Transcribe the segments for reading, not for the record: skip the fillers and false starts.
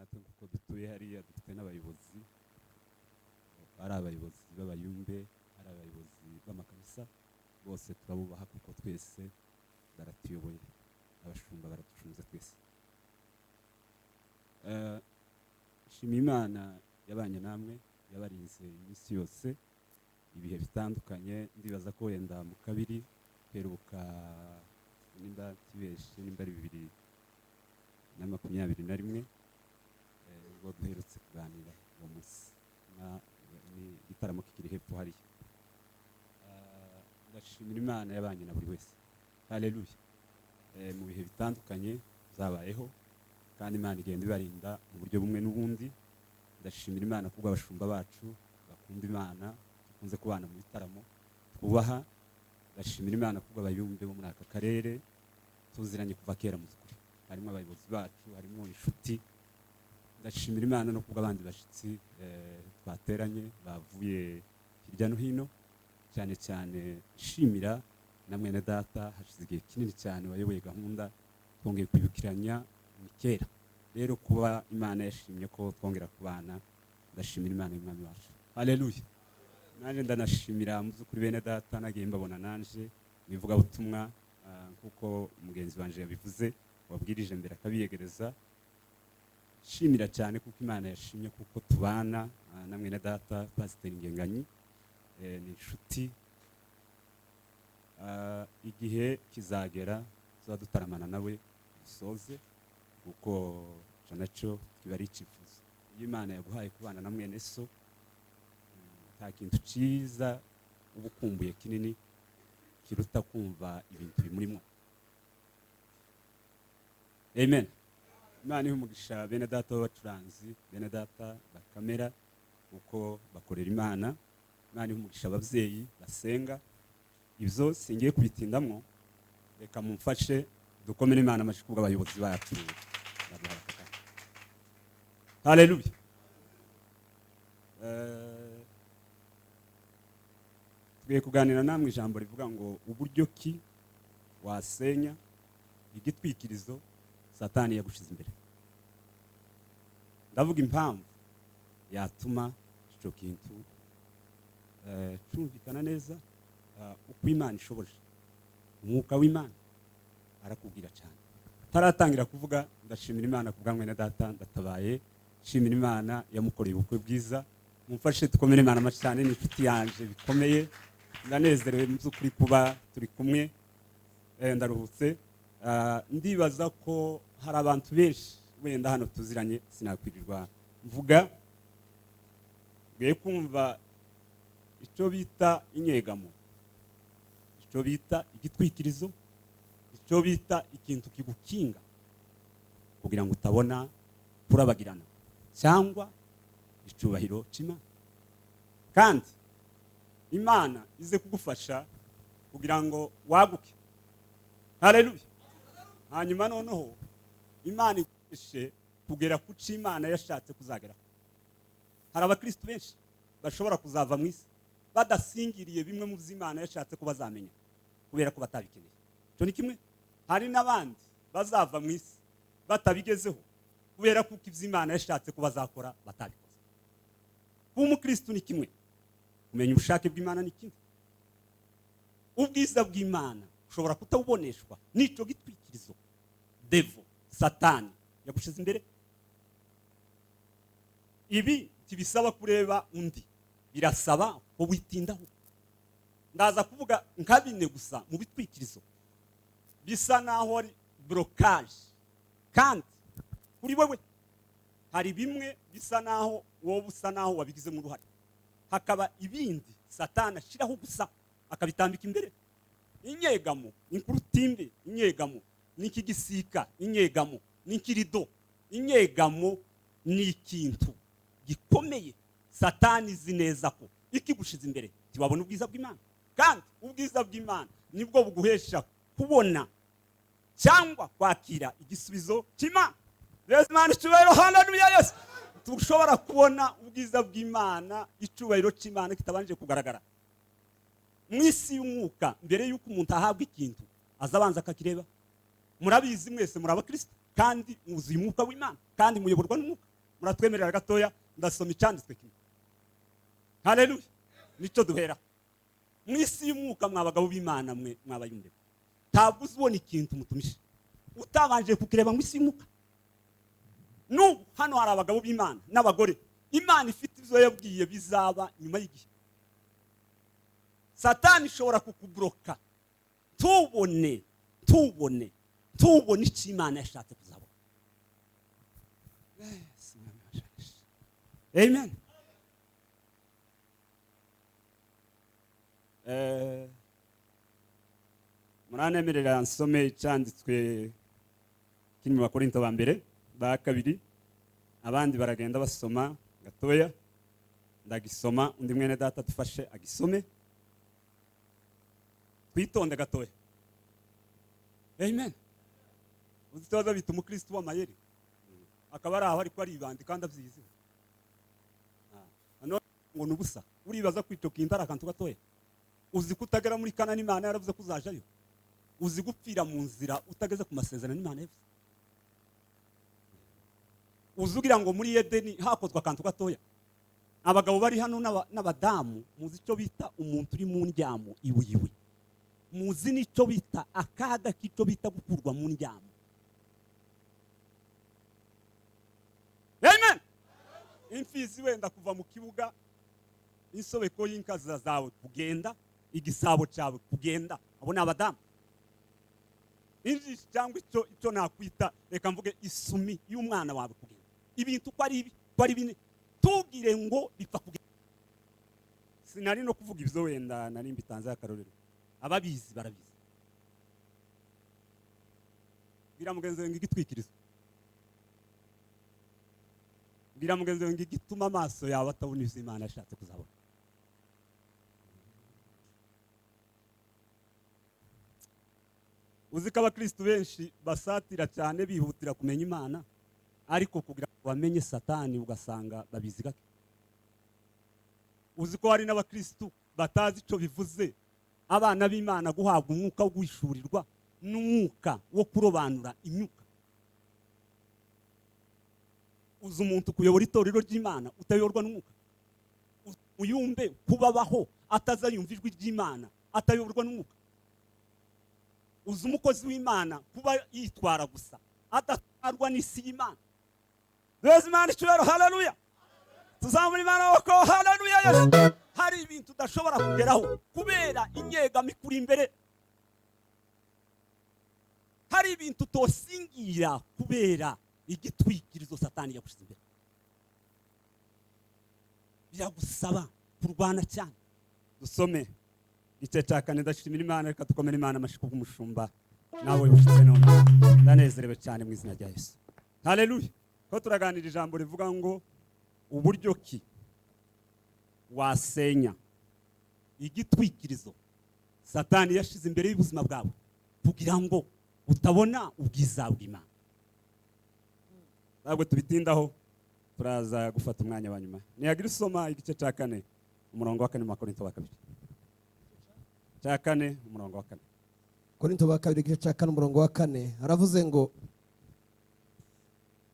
Natwe kuko dutuye hariya dufite n'abayobozi, ari abayobozi b'abayumbe, ari abayobozi b'amakanisa, bose turabubaha kuko twese baratuyoboye, abashumba baraducunze twese. Shima Imana yabanye namwe, yabarinze iminsi yose, ibihe bitandukanye. Ndibaza ko wenda mu kabiri peruka, nimba tibeshe, nimba ari 2021, ubwo duherutse kuganira uwo munsi ni igitaramo kikiri hepfo hariya. Ndashimira Imana yabanye na buri wese, haleluya. Mu bihe bitandukanye zabayeho, kandi Imana igenda ibarinda mu buryo bumwe n'ubundi. Ndashimira Imana kubwo abashumba bacu bakunda Imana, dukunze kubana mu bitaramo, twubaha. Ndashimira Imana kubwo abayumbe bo muri aka karere tuziranye kuva kera, mu by'ukuri harimo abayobozi bacu, harimo inshuti. Ndashimira Imana no kubwo abandi bashyitsi twateranye bavuye hirya no hino, cyane cyane nshimira na mwene data hashize igihe kinini cyane wayoboye gahunda, twongeye kwibukiranya ni kera. Rero kuba Imana yashimye ko twongera kubana, ndashimira Imana y'Umwami wacu, haleluya. Nanjye ndanashimira mu by'ukuri bene data nagiye mbabona nanje mu ivugabutumwa, nk'uko mugenzi wanje yabivuze wabwirije mbere akabiyegereza. Nshimira cyane kuko Imana yashimye kuko tubana na mwene data Pasiteri Ngenganyi, ni inshuti. Igihe kizagera tuzaba dutaramana nawe dusoze, kuko ico nacyo kiba ari icyifuzo. Iyo Imana yaguhaye kubana na mwene so, nta kintu cyiza uba ukumbuye kinini kiruta kumva ibintu bimurimo. Amen. Imana ihe umugisha bene data b'abacuranzi, bene data bakamera, kuko bakorera Imana. Imana ihe umugisha ababyeyi basenga. Ibyo singiye kubitindamwo, reka mumfashe dukomere Imana amashyi kubw'abayobozi bacu baduhaye aka kanya. Haleluya. Tugiye kuganira namwe ijambo rivuga ngo uburyo ki wasenya igitwikirizo Satani yagushize imbere. Ndavuga impamvu yatuma icyo kintu cyumvikana neza, uko Imana ishoboje. Umwuka w'Imana arakubwira cyane. Taratangira kuvuga, ndashimira Imana ku bwa mwene data ndatabaye, nshimira Imana yamukoreye ubukwe bwiza. Mumfashe dukomere Imana amashyi cyane, ni inshuti yanje bikomeye. Ndanezerewe mu by'ukuri kuba turi kumwe, ndaruhutse. Ndibaza ko hari abantu benshi wenda hano tuziranye, sinakwirirwa mvuga. Ngiye kumva icyo bita inyegamo, icyo bita igitwikirizo, icyo bita ikintu kigukinga kugira ngo utabona kurabagirana cyangwa icyubahiro cy'Imana, kandi Imana ize kugufasha kugira ngo waguke, haleluya. Hanyuma noneho Imana igufashe kugera ku cyo Imana yashatse kuzageraho. Hari abakristo benshi bashobora kuzava mu isi badasingiriye bimwe mu byo Imana yashatse ko bazamenya kubera ko batabikeneye. Icyo ni kimwe. Hari n'abandi bazava mu isi batabigezeho kubera ko ibyo Imana yashatse ko bazakora batabikoze. Kuba umukristo ni kimwe, kumenya ubushake bw'Imana ni kimwe. Ubwiza bw'Imana ushobora kutabuboneshwa n'icyo gitwikirizo devil, Satani yagushize imbere. Ibi ntibisaba kureba undi, birasaba ko witindaho. Ndaza kuvuga nka bine gusa mu bitwikirizo bisa naho ari blocage, kandi kuri wewe hari bimwe bisa naho wowe usa naho wabigizemo uruhare, hakaba ibindi Satani ashyiraho gusa akabitambika imbere. Inyegamo ni nkurutimbe, inyegamo ni ikigisika, inyegamo ni ikirido, inyegamo ni ikintu gikomeye Satani izi neza ko ikigushize imbere ntiwabona ubwiza bw'Imana, kandi ubwiza bw'Imana nibwo buguhesha kubona cyangwa kwakira igisubizo cy'Imana. Rero Imana icyubahiro, haleluya, Yesu. Tushobora kubona ubwiza bw'Imana, icyubahiro cy'Imana kitabanje kugaragara mu isi y'umwuka. Mbere y'uko umuntu ahabwa ikintu aza abanza akakireba. Murabizi mwese muri abakristo kandi mwuzuye umwuka w'Imana kandi muyoborwa n'umwuka. Muratwemerera gatoya, ndasoma icyanditswe kimwe. Haleluya. Nicyo duhera mu isi y'umwuka. Mwa bagabo b'Imana mwe, mwabayumbe, ntabwo uzibona ikintu mutumishe utabanje kukireba mu isi y'umwuka. N'ubu hano hari abagabo b'Imana n'abagore Imana ifite ibyo yabwiye bizaba nyuma y'igihe. Satani ishobora kukuburoka tubone icyo Imana yashatse kuzabona. Yes, amen. Muranemerera nsome icyanditswe kiri mu Bakorinto ba mbere ba kabiri, abandi baragenda basoma gatoya. Ndagisoma, undi mwene data dufashe agisome, twitonde gatoya. Amen. Uzitoza bita umukristo w'amayeri, akaba ari aho ariko aribandi kandi abyiziho ngo ni ubusa. Uribaza kwitoka indara akantu gatoya. Uzi kutagera muri Kanani Imana yaravuze ko uzajayo. Uzi gupfira mu nzira utageze ku masezerano Imana yavuze. Uzi ugira ngo muri Edeni hakozwe akantu gatoya. Abagabo bari hano n'abadamu, muzi icyo bita umuntu uri mu ndyamo iwiwe. Muzi n'icyo bita akaga k'icyo bita gukurwa mu ndyamo. Amen. Imfizi wenda kuva mu kibuga, insobeko y'inkaza zawe kugenda, igisabo cyawe kugenda, abo ni abadamu. Injishi cyangwa icyo nakwita, reka mvuge isumi y'umwana wawe kugenda. Ibintu uko ari ibi, uko ari bine, tugire ngo bipfa kugenda. Sinari no kuvuga ibyo wenda nari mbitanze akarorero. Ababizi barabizi. Bwira mugenzi wawe ngo igitwikirizo. Bwira mugenzi wawe ngo igituma amaso yawe atabona ibyo Imana yashatse kuzabona. Uzi ko abakristo benshi basatira cyane bihutira kumenya Imana, ariko kugira ngo bamenye Satani ugasanga babizi gake. Uzi ko hari n'abakristo batazi icyo bivuze abana b'Imana guhabwa umwuka wo guhishurirwa n'umwuka wo kurobanura imyuka. Uzi umuntu kuyobora itorero ry'Imana utayoborwa n'umwuka. Uyumbe kubabaho atazayumva ijwi ry'Imana atayoborwa n'umwuka. Uzi umukozi w'Imana kuba yitwara gusa adatwarwa n'isi y'Imana. Yesu Imana icyubahiro, haleluya. Tuzamura Imana wako, haleluya. Yesu. Hari ibintu udashobora kugeraho kubera inyegamo ikuri imbere. Hari ibintu utosingira kubera igitwikirizo Satani yagushyize imbere. Biragusaba kurwana cyane. Dusome igice cya kane. Ndashimira Imana, reka dukomere Imana amashyi kubw'umushumba nawe ushitse none. Ndanezerewe cyane mu izina rya Yesu. Haleluya. Ko turaganira ijambo rivuga ngo uburyo ki wasenya igitwikirizo Satani yashize imbere y'ubuzima bwawe kugira ngo utabona ubwiza bw'Imana. Ntabwo tubitindaho, turaza gufata umwanya wa nyuma. Niyagira usoma igice cya kane umurongo wa kane mu Bakorinto wa kabiri. Cya kane umurongo wa kane. Korinto wa kabiri igice cya kane umurongo wa kane haravuze ngo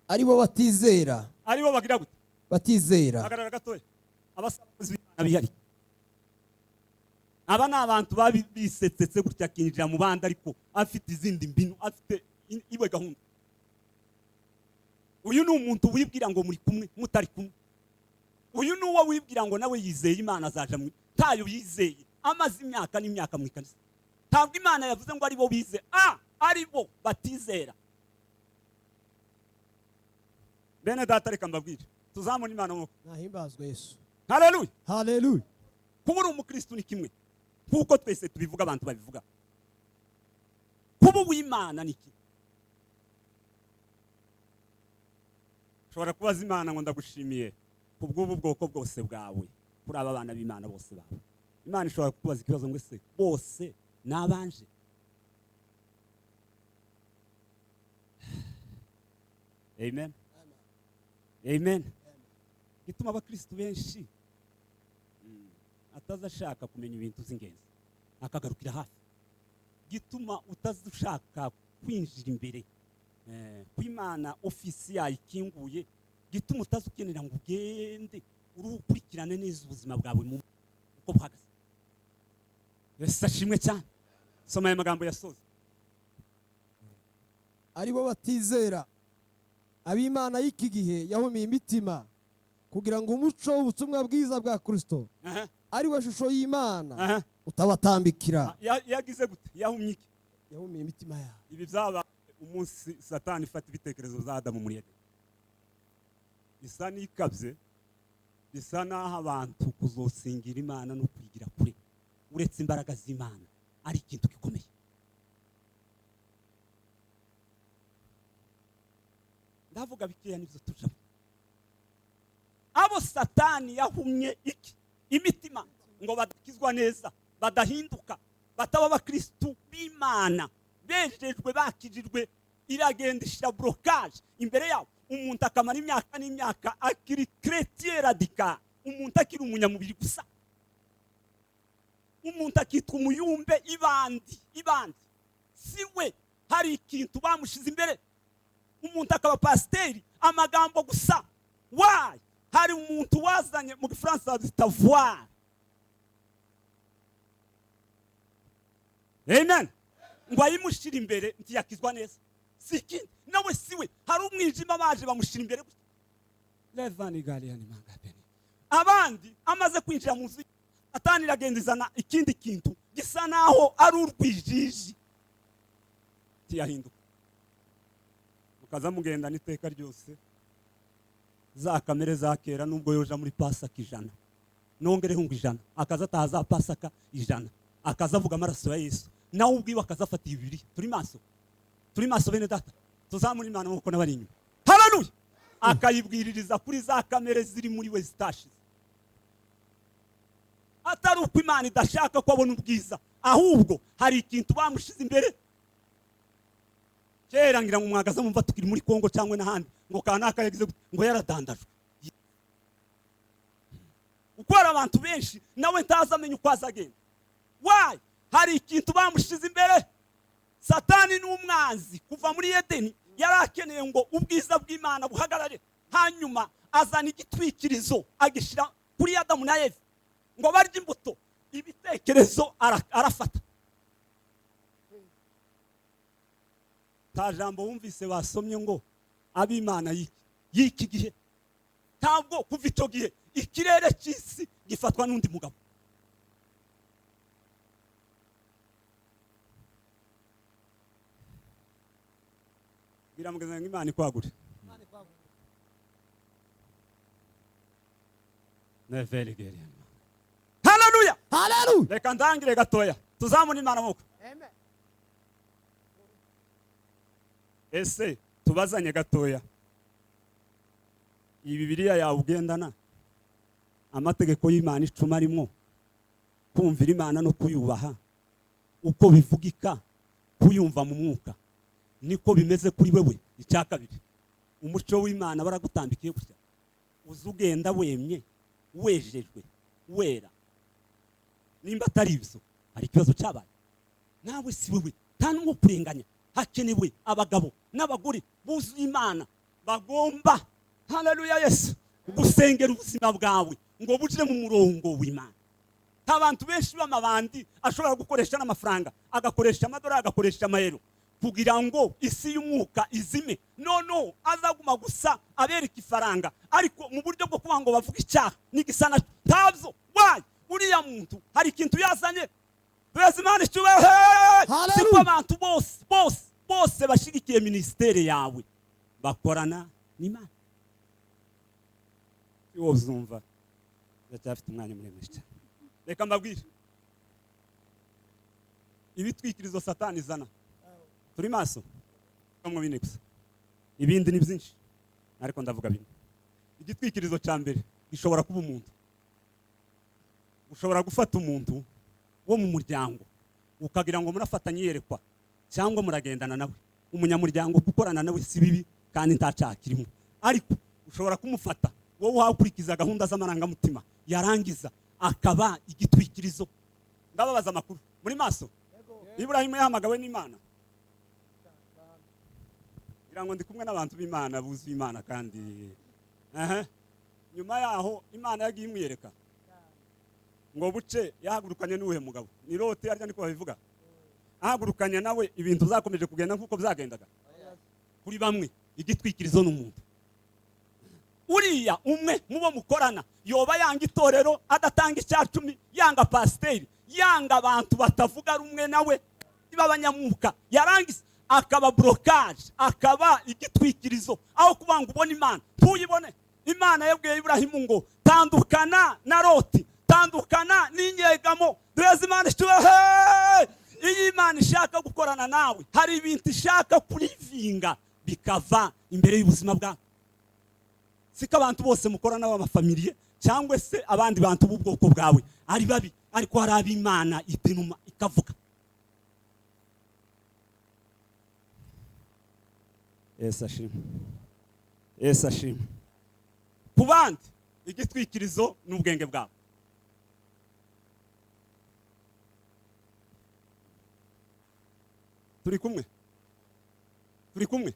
aribo batizera. Aribo bagira gute? Batizera. Hagarara gatoya. Abasakuzi b'Imana bihari. Aba ni abantu babisetsetse gutya akinjira mu bandi ariko afite izindi mbinu, afite iwe gahunda. Uyu ni umuntu wibwira ngo muri kumwe mutari kumwe. Uyu ni uwo wibwira ngo nawe yizeye Imana azaja mu tayo yizeye, amaze imyaka n'imyaka mu ikanisa. Ntabwo Imana yavuze ngo aribo bize, aribo batizera. Bene data reka mbabwire, tuzamura Imana mu nahimbazwe Yesu. Haleluya. Haleluya. Kuba uri umukristo ni kimwe, kuko twese tubivuga, abantu babivuga. Kuba uw'Imana ni kimwe. Ushobora kubaza Imana ngo ndagushimiye kubw'ubu bwoko bwose bwawe, kuri aba bana b'Imana bose bawe. Imana ishobora kukubaza ikibazo ngo ese bose nabanje? Amen. Amen. Gituma abakristo benshi atazashaka kumenya ibintu z'ingenzi akagarukira hafi. Gituma utazushaka kwinjira imbere kw'Imana ofisi yayo ikinguye, Gituma utazi ukenera ngo ugende urukurikirane neza ubuzima bwawe mu uko buhagaze. Yesu ashimwe cyane. Soma aya magambo yasoza. Aribo batizera, ab'Imana y'iki gihe yahumiye imitima, kugira ngo umuco w'ubutumwa bwiza bwa Kristo, ari we shusho y'Imana, utabatambikira. Yagize gute? Yahumye iki? Yahumiye imitima yabo. Ibi byaba umunsi Satani ifata ibitekerezo bya Adamu muri Edeni, bisa n'ikabye, bisa n'aho abantu kuzosingira Imana no kwigira kure uretse imbaraga z'Imana ari ikintu gikomeye. Ndavuga bikeya nibyo tujamo. Abo Satani yahumye iki? Imitima, ngo badakizwa neza, badahinduka, bataba abakristu b'Imana bejejwe, bakijijwe. Iragenda ishyira blocage imbere yabo. Umuntu akamara imyaka n'imyaka akiri chrétien radical, umuntu akiri umunyamubiri gusa, umuntu akitwa umuyumbe ibandi ibandi, si we. Hari ikintu bamushize imbere. Umuntu akaba pasiteri amagambo gusa. Why? Hari umuntu wazanye, mu Gifaransa bita voile. Amen. Ngo ayimushyira imbere, ntiyakizwa neza, si ikindi, nawe si we. Hari umwijima baje bamushyira imbere gusa. Levani galiyani mangapeni. Abandi amaze kwinjira mu nzu, Satani iragenda izana ikindi kintu gisa naho ari urwijiji, ntiyahinduka. Mukaza mugendana iteka ryose za kamere za kera. Nubwo yoja muri Pasaka 100, nongereho ngo 100, akaza ataha za Pasaka 100, akaza avuga amaraso ya Yesu, nawe ubwiwe akaza afata ibiri. Turi maso, turi maso bene data, tuzamura Imana nk'uko n'abari inyuma. Haleluya! Akayibwiririza kuri za kamere ziri muri we zitashize. Atari uko Imana idashaka ko abona ubwiza, ahubwo hari ikintu bamushize imbere. Kera ngira ngo mwagaza mumva tukiri muri Kongo cyangwa n'ahandi, ngo kanaka yagize gute, ngo yaradandajwe. Uko hari abantu benshi nawe ntazi amenya uko azagenda. Why? Hari ikintu bamushize imbere. Satani ni umwanzi kuva muri Edeni, yari akeneye ngo ubwiza bw'Imana buhagarare, hanyuma azana igitwikirizo agishyira kuri Adamu na Eva ngo barye imbuto. Ibitekerezo arafata. Ta jambo wumvise basomye ngo ab'Imana y'iki gihe. Ntabwo kuva icyo gihe ikirere cy'isi gifatwa n'undi mugabo. Biramugeza ngo Imana ikwagure. Haleluya! Haleluya! Reka ndangire gatoya, tuzamure Imana amaboko. Amen. Ese tubazanye gatoya, iyi Bibiliya yawe ugendana, amategeko y'Imana 10 arimo kumvira Imana no kuyubaha uko bivugika, kuyumva mu mwuka, niko bimeze kuri wewe? Icya kabiri, umuco w'Imana baragutambikiye gutya, uza ugenda wemye, wejejwe, wera. Nimba atari ibyo, hari ikibazo cyabaye. Nawe si wewe, nta n'umwe kurenganya. Hakenewe abagabo n'abagore buzuye Imana bagomba, haleluya Yesu, gusengera ubuzima bwawe ngo buje mu murongo w'Imana. Abantu benshi b'amabandi ashobora gukoresha n'amafaranga, agakoresha amadolari, agakoresha amayero, kugira ngo isi y'umwuka izime. No, azaguma gusa abereka ifaranga, ariko mu buryo bwo kuba ngo bavuga icyaha n'igisa na ntabyo. Why? Uriya muntu hari ikintu yazanye. Duheze Imana icyubahiro. Haleluya! Siko abantu bose bose bose bashyigikiye minisiteri yawe bakorana n'Imana. Wowe uzumva ndacyafite umwanya muremure cyane. Reka mbabwire ibitwikirizo Satani izana. Turi maso mwo bine gusa, ibindi ni byinshi, ariko ndavuga bine. Igitwikirizo cya mbere gishobora kuba umuntu. Ushobora gufata umuntu wo mu muryango ukagira ngo murafatanye iyerekwa cyangwa muragendana nawe. Umunyamuryango gukorana nawe si bibi kandi nta cyaha kirimo, ariko ushobora kumufata wowe wakurikiza gahunda z'amarangamutima, yarangiza akaba igitwikirizo. Ndababaza amakuru muri maso. Ibrahimu yahamagawe n'Imana. Ngira ngo ndi kumwe n'abantu b'Imana buzuye Imana kandi Nyuma yaho Imana yagiye imwiyereka ngo buce yahagurukanye n'uhe mugabo ni Loti arya niko babivuga, ahagurukanye nawe ibintu byakomeje kugenda nk'uko byagendaga. Kuri bamwe igitwikirizo n'umuntu uriya umwe mubo mukorana yoba yanga itorero, adatanga icyacumi, yanga pasiteri, yanga abantu batavuga rumwe nawe b'abanyamwuka, yarangiza akaba blocage, akaba igitwikirizo aho kubanga ubona Imana tuyibone. Imana yabwiye Ibrahimu ngo tandukana na Loti, tandukana n'inyegamo. Duheze Imana icyubahiro. Iyo Imana ishaka gukorana nawe hari ibintu ishaka kurivinga bikava imbere y'ubuzima bwawe. Siko abantu bose mukorana b'amafamiliye cyangwa se abandi bantu b'ubwoko bwawe ari babi, ariko hari ab'Imana itinuma ikavuga. Yesu ashimwe, Yesu ashimwe. Ku bandi igitwikirizo n'ubwenge bwabo. Turi kumwe, turi kumwe.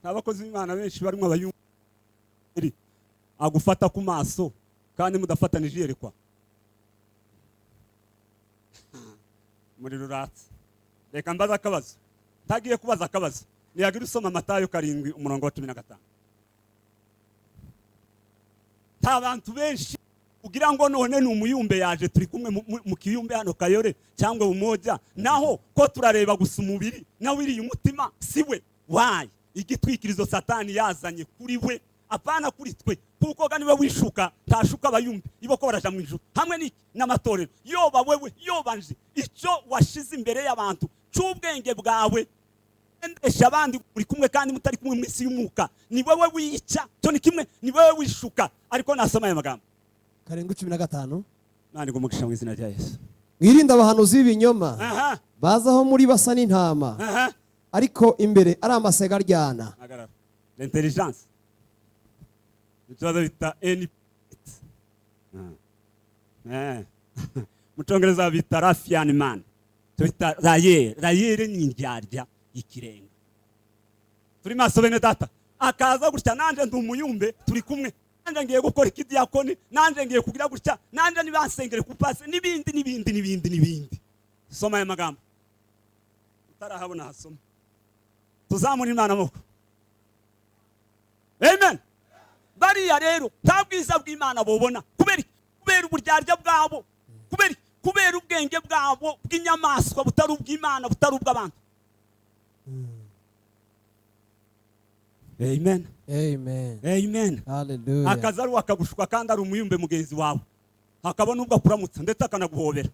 Nta bakozi b'Imana benshi barimo abayumveri agufata ku maso kandi mudafatanije iyerekwa. Muri ruratse reka mbaza akabazo, ntagiye kubaza akabazo. Niyagira usoma Matayo 7 umurongo wa 15. Nta bantu benshi ugira ngo none ni umuyumbe yaje turi kumwe mu kiyumbe hano Kayore cyangwa Umoja, naho ko turareba gusa umubiri nawe iri umutima siwe. Why? Igitwikirizo Satani yazanye kuri we, apana kuri twe, kuko ga niwe wishuka tashuka abayumbe iboko baraja mu ijuru hamwe n'iki n'amatorero. Yoba wewe yoba nje, icyo washize imbere y'abantu cy'ubwenge bwawe endesha abandi uri kumwe kandi mutari kumwe mu isi y'umwuka, ni wewe wica cyo ni kimwe, ni wewe wishuka. Ariko nasoma aya magambo 7:15. Nani gumugisha mu izina rya Yesu. Mwirinde abahanuzi b'ibinyoma bazaho muri basa n'intama, ariko imbere ari amasega aryana. L'intelligence icyo bita N mu Cyongereza bita Rafian man, bita rayer. Rayer ni indyarya ikirenga. Turi maso bene data, akaza gutya nanje ndi umuyumbe turi kumwe, nanje ngiye gukora ikidiyakoni, nanje ngiye kugira gutya, nanje nibansengere kupase nibindi nibindi nibindi nibindi. Soma aya magambo utarahabona hasoma, tuzamura Imana amaboko. Amen. Bariya rero nta bwiza bw'Imana bobona kubera kubera uburyarya bwabo, kubera ubwenge bwabo bw'inyamaswa butari ubw'Imana, butari ubw'abantu. Amen. Amen. Amen. Hallelujah. Akaza ari akagushuka kandi ari umuyumbe mugenzi wawe, hakabona ubwo akuramutsa ndetse akanaguhobera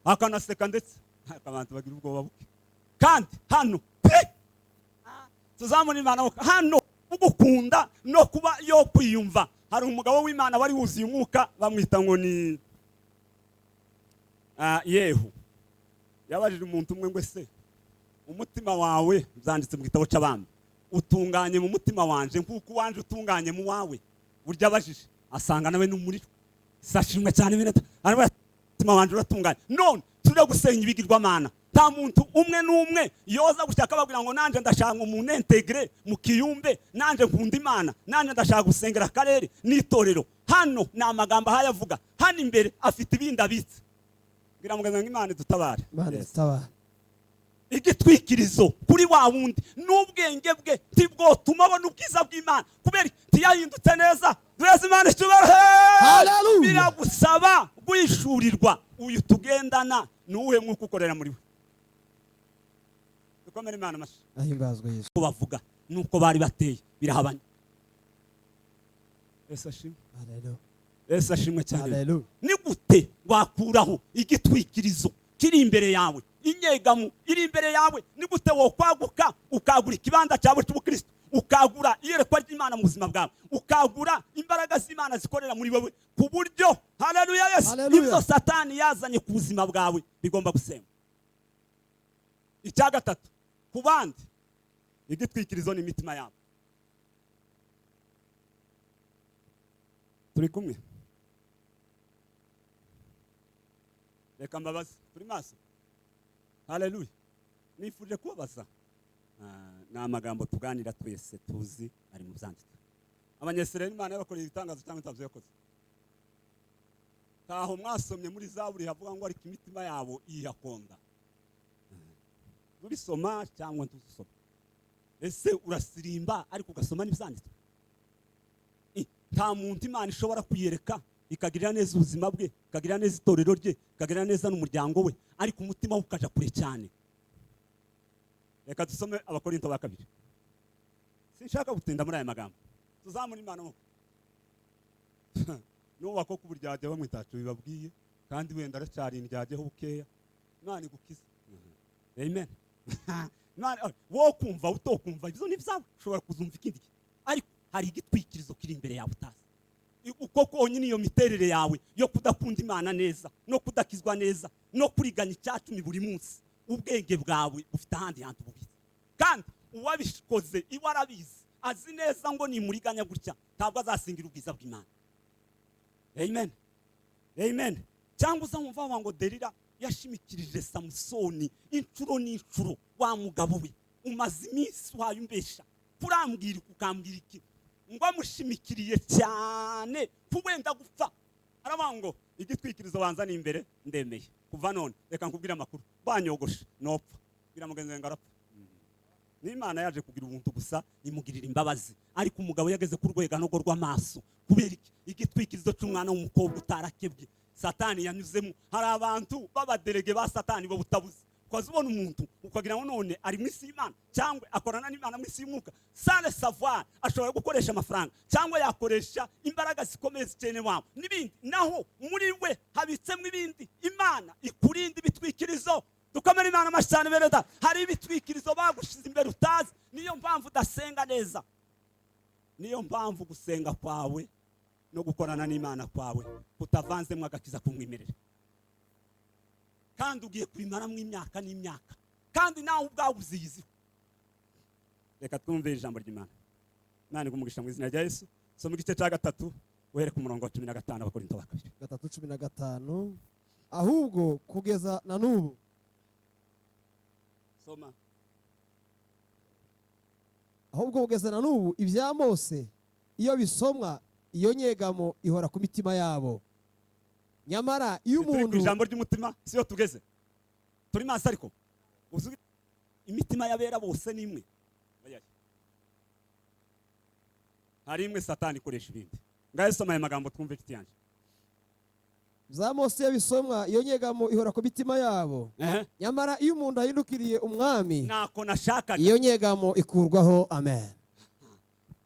akanaseka ndetse abantu bagira ubwoba buke. Kandi hano pe tuzamura Imana hano ugukunda no kuba yo kwiyumva. Hari umugabo w'Imana wari wuzuye umwuka bamwita ngo ni Yehu. Yabajije umuntu umwe ngo ese umutima wawe, byanditse mu gitabo cy'abami, utunganye mu mutima wanje nkuko wanje utunganye mu wawe? Burya abajije asanga nawe n'umuriro. Sashimwe cyane bene aravuga umutima wanje uratunganye. None tujya gusenya ibigirwamana. Nta muntu umwe n'umwe yoza gutya akababwira ngo nanje ndashaka umuntu integre mu kiyumbe, nanje nkunda Imana, nanje ndashaka gusengera akarere n'itorero. Hano ni amagambo ahayavuga, hano imbere afite ibindi abitse. Ngira mugaza ngo Imana idutabare. Imana idutabare. Igitwikirizo kuri wa wundi n'ubwenge bwe tibwotuma abona ubwiza bw'Imana kubera tiyahindutse neza. Duheze Imana icyubahiro. Hallelujah. Biragusaba guhishurirwa uyu tugendana n'uwe mwuka ukorera muri we. Dukomere Imana amashyi. Ahimbazwe Yesu. Uko bavuga nuko bari bateye birahabanye. Yesu ashimwe. Hallelujah. Yesu ashimwe cyane. Hallelujah. Ni gute wakuraho igitwikirizo kiri imbere yawe, inyegamo iri imbere yawe? Ni gute wokwaguka ukagura ikibanza cyawe cy'ubukristo, ukagura iyerekwa ry'Imana mu buzima bwawe, ukagura imbaraga z'Imana zikorera muri wewe, ku buryo haleluya Yesu ibyo Satani yazanye ku buzima bwawe bigomba gusenga. Icya gatatu, ku bandi igitwikirizo ni imitima yabo. Turi kumwe? Reka mbabaze, turi maso? Haleluya. Nifuje kubabaza ni amagambo tuganira twese tuzi ari mu byanditswe. Abanyesirayeli Imana yabakoreye ibitangazo cyangwa itabyo yakoze? Taho mwasomye muri Zaburi havuga ngo ariko imitima yabo iyakonda. Turisoma cyangwa ntuzisoma? Ese urasirimba ariko ugasoma n'ibyanditswe? Nta muntu Imana ishobora kuyereka ikagirira neza ubuzima bwe, ikagirira neza itorero rye, ikagirira neza n'umuryango we, ariko umutima we ukaja kure cyane. Reka dusome Abakorinto ba kabiri. Sinshaka gutinda muri aya magambo. Tuzamura Imana mo. Nuba ko kuburyajya bamwe ntacyo bibabwiye, kandi wenda aracyari indyajyeho bukeya. Imana igukize. Amen. Imana wo kumva utokumva ibyo ni byawe, ushobora kuzumva ikindi gihe. Ariko hari igitwikirizo kiri imbere yawe utazi. Uko konyine iyo miterere yawe yo kudakunda Imana neza, no kudakizwa neza, no kuriganya icyacumi buri munsi, ubwenge bwawe bufite ahandi hantu bubitse. Kandi uwabikoze iwe arabizi, azi neza ngo nimuriganya gutya ntabwo azasingira ubwiza bw'Imana. Amen. Amen. Cyangwa uzamva ngo Delila yashimikirije Samusoni inshuro n'inshuro, wa mugabo we umaze iminsi wayumbesha, kurambwira ukambwira iki, ngo amushimikiriye cyane kuwenda gupfa. Aravuga ngo igitwikirizo banza ni imbere ndemeye, kuva none reka nkubwire amakuru, banyogoshe nopfa. Bwira mugenzi wanjye arapfa. N'Imana yaje kugira ubuntu gusa imugirira imbabazi, ariko umugabo yageze ku rwego rw'amaso. Kubera iki? Igitwikirizo cy'umwana w'umukobwa utarakebwe Satani yanyuzemo. Hari abantu b'abaderege ba Satani bo butabuze. Ukaza ubona umuntu ukagira ngo none ari mu isi y'Imana cyangwa akorana n'Imana mu isi y'umwuka, sans le savoir ashobora gukoresha amafaranga cyangwa yakoresha imbaraga zikomeye zikene wawe n'ibindi, naho muri we habitsemo ibindi. Imana ikurinda ibitwikirizo. Dukomere Imana amashyi cyane bereda. Hari ibitwikirizo bagushize imbere utazi. Niyo mpamvu udasenga neza, niyo mpamvu gusenga kwawe no gukorana n'Imana kwawe kutavanzemo agakiza kumwimerera, kandi ugiye kubimaramo imyaka n'imyaka, kandi nawe ubwawe uziyiziho. Reka twumve ijambo ry'Imana. Imana igumugisha mu izina rya Yesu. Soma igice cya 3 uhere ku murongo wa 15 Abakorinto ba kabiri 3:15. Ahubwo kugeza na n'ubu. Soma. Ahubwo kugeza na n'ubu ibya Mose iyo bisomwa iyo nyegamo ihora ku mitima yabo. Nyamara iyo umuntu ijambo ry'umutima siyo tugeze turi maso, ariko imitima y'abera bose ni imwe. Hari imwe Satani ikoresha ibindi. Ngaye soma aya magambo twumve inshuti yanjye. Za Mose iyo bisomwa iyo nyegamo ihora ku mitima yabo. Nyamara iyo umuntu ahindukiriye umwami nako nashakaga, iyo nyegamo ikurwaho. Amen.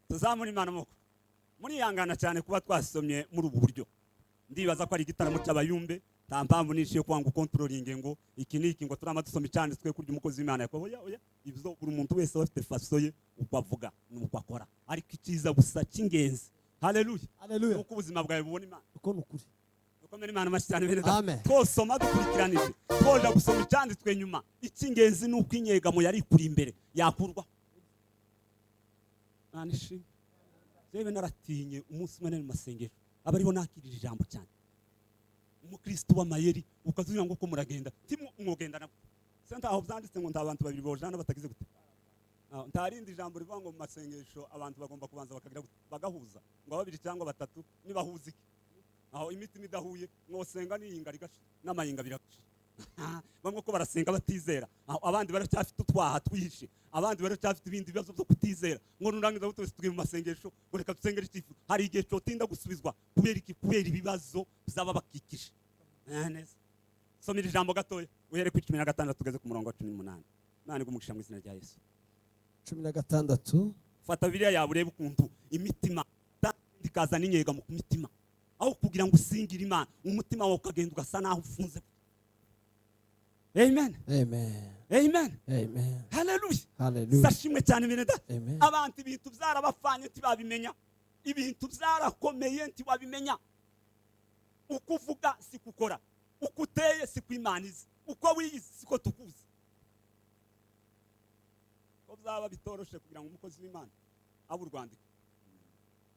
Tuzamura Imana moko. Murihangana cyane kuba twasomye muri ubu buryo. Ndibaza ko ari igitaramo cy'abayumbe, nta mpamvu nishiye yo kwanga controlling ngo iki niki ngo turama dusoma icyanditswe kurya umukozi w'Imana yakobo. Oya oya, ibyo buri muntu wese afite faso ye uko avuga nuko akora, ariko icyiza gusa cy'ingenzi, haleluya, haleluya, uko ubuzima bwawe bubona Imana, uko nukuri. Dukomere Imana amashyi cyane bene data. Twosoma dukurikiranije, twoja gusoma icyanditswe nyuma. Icy'ingenzi ni uko inyegamo yari kuri imbere yakurwa. Nanishi jewe naratinye umunsi umwe nari mu masengesho, abariho nakirira ijambo cyane. Umukristo w'amayeri ukazugira ngo ko muragenda timwogenda nabo. Senta aho byanditse ngo nta bantu babiri bojana batagize gute. Ntarindi ijambo rivuga ngo mu masengesho abantu bagomba kubanza bakagira gute, bagahuza ngo babiri cyangwa batatu nibahuza iki. Aho imitima idahuye mwosenga n'iyinga rigashira n'amayinga birashira. Bamwe ko barasenga batizera, abandi baracyafite utwaha twihishe, abandi baracyafite ibindi bibazo byo kutizera. Ngo nurangiza twese tugiye mu masengesho ngo reka dusengere ikifu. Hari igihe cyotinda gusubizwa kubera iki? Kubera ibibazo bizaba bakikije. Neza. Soma iri jambo gatoya uhere ku 16 tugeze ku murongo wa 18. Imana igumugisha mu izina rya Yesu. 16. Fata Bibiliya yawe urebe ukuntu imitima ikazana inyega mu mitima, aho kugira ngo usingire Imana umutima wawe ukagenda ugasa naho ufunze. Amen. Amen. Amen. Amen. Hallelujah. Hallelujah. Sashimwe cyane bene data. Amen. Abantu ibintu byarabafanye ntibabimenya, ibintu byarakomeye ntibabimenya. Uko uvuga si kukora, uko uteye si kwimaniza, uko wiyizi siko tukuzi. Ko byaba bitoroshe kugira ngo umukozi w'Imana abe urwandiko.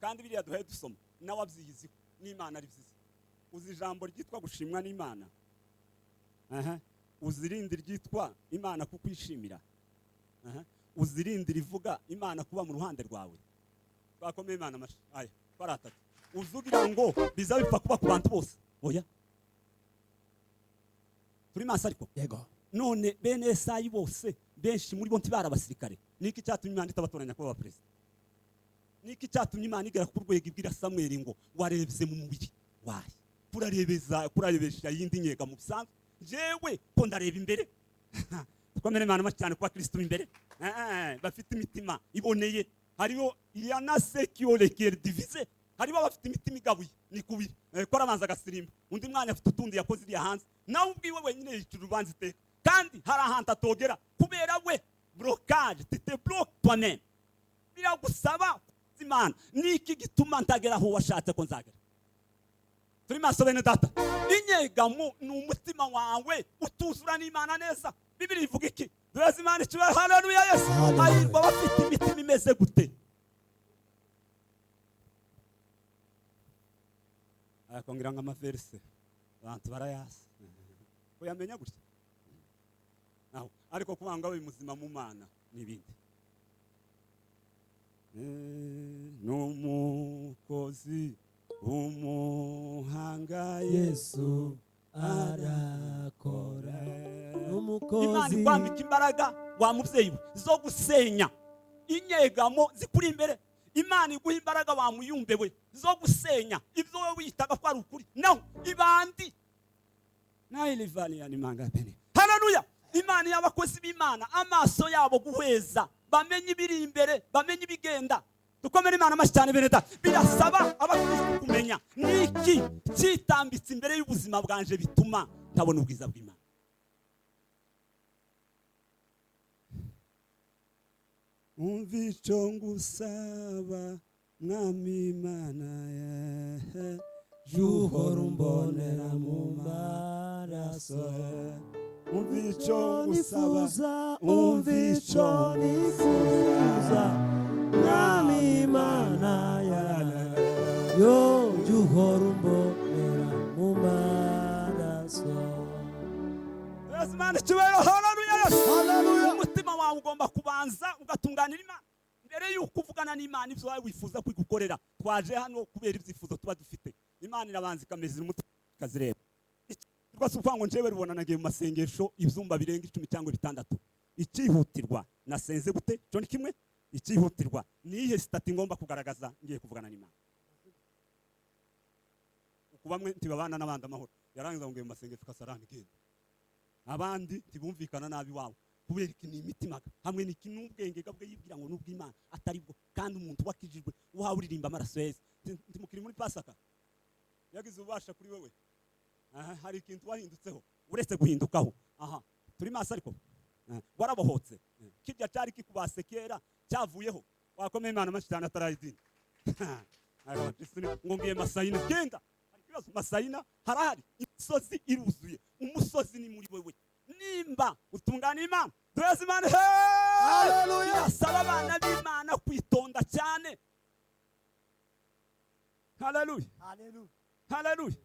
Kandi biriya duhaye dusoma nawe abyiyiziho n'Imana ari byiza. Uzi ijambo ryitwa gushimwa n'Imana? Uzirinde ryitwa Imana kukwishimira. Uzirinde rivuga Imana kuba mu ruhande rwawe. Twakomeye Imana amashi. Aya baratatu uzugira ngo biza bipfa kuba ku bantu bose. Oya, turi maso ariko. Yego. None bene Esayi bose benshi muri bo ntibari abasirikare. Niki cyatumye Imana itabatoranya kuba abaperezida? Niki cyatumye Imana igera ku rwego ibwira Samweli ngo warebye mu mubiri wayi kurarebeza kurarebesha yindi nyega mu bisanzwe, jewe ko ndareba imbere. Twamere Imana cyane kuba Kristo imbere bafite imitima iboneye. Hariho yanase kiolekere divize, hariho abafite imitima igabuye ni kubiri ko arabanza agasirimba undi mwanya afite utundi yakoze iriya hanze, nawe ubwiwe wenyine yica urubanza iteka, kandi hari ahantu atogera kubera we blocage, tu te bloques toi-même. Biragusaba Imana niki gituma ntagera aho washatse ko nzagera. Turi maso bene data, inyegamo ni umutima wawe utuzura n'Imana neza. Bibiri ivuga iki? Duheze Imana icyubahiro. Haleluya Yesu. Hahirwa abafite imitima imeze gute? Akongera ngo amaverse abantu barayasi uyamenya gutya naho, ariko kubanga we muzima mu Mana n'ibindi. N'umukozi umuhanga Yesu arakora. N'umukozi Imana ikwambika imbaraga wa mubyeyi we zo gusenya inyegamo zikuri imbere. Imana iguha imbaraga wa muyumbe we zo gusenya ibyo wowe witaga ko ari ukuri, naho ibandi nailivania ni manga bene. Haleluya. Imana y'abakozi b'Imana amaso yabo guhweza, bamenye ibiri imbere, bamenye ibigenda. Dukomere Imana amashyi cyane bene data. Birasaba abakristo kumenya niki cyitambitse imbere y'ubuzima bwanje bituma ntabona ubwiza bw'Imana. Umva icyo ngusaba Mwami Imana ye, uhora umbonera mu maraso. Umva icyo ngusaba, umva icyo nifuza Mwami Imana yo, uhora umbonera mu maraso. Imana icyubahiro. Haleluya Yesu. Umutima wawe ugomba kubanza ugatunganira Imana mbere yuko uvugana n'Imana ibyo wawe wifuza kwigukorera. Twaje hano kubera ibyifuzo tuba dufite. Imana irabanza ikameza umutima ikazireba. Rwose uvuga ngo njyewe rubona nagiye mu masengesho ibyumba birenga 10 cyangwa 6. Icyihutirwa nasenze gute? Cyo ni kimwe. Icyihutirwa ni ihe sitati ngomba kugaragaza ngiye kuvugana n'Imana? Uku bamwe ntibabana n'abandi amahoro, yarangiza ngo ngiye mu masengesho kasarani genda. Abandi ntibumvikana nabi wawe kubera iki? Ni imitima hamwe n'iki n'ubwenge bwe yibwira ngo n'ubw'Imana atari bwo. Kandi umuntu wakijijwe uhawe uririmba amaraso ya Yesu. Ntimukiri muri Pasaka yagize ububasha kuri wewe. Aha hari ikintu wahindutseho uretse guhindukaho. Aha turi maso ariko warabohotse. Kijya cyari kikubase kera cyavuyeho. Wakomeye Imana amashyi cyane atarayidini. Ngo ngiye Masayina genda. Masayina harahari imisozi iruzuye, umusozi ni muri wewe. Nimba utungana Imana, duheze Imana. Haleluya. Asaba abana b'Imana kwitonda cyane. Haleluya. Haleluya.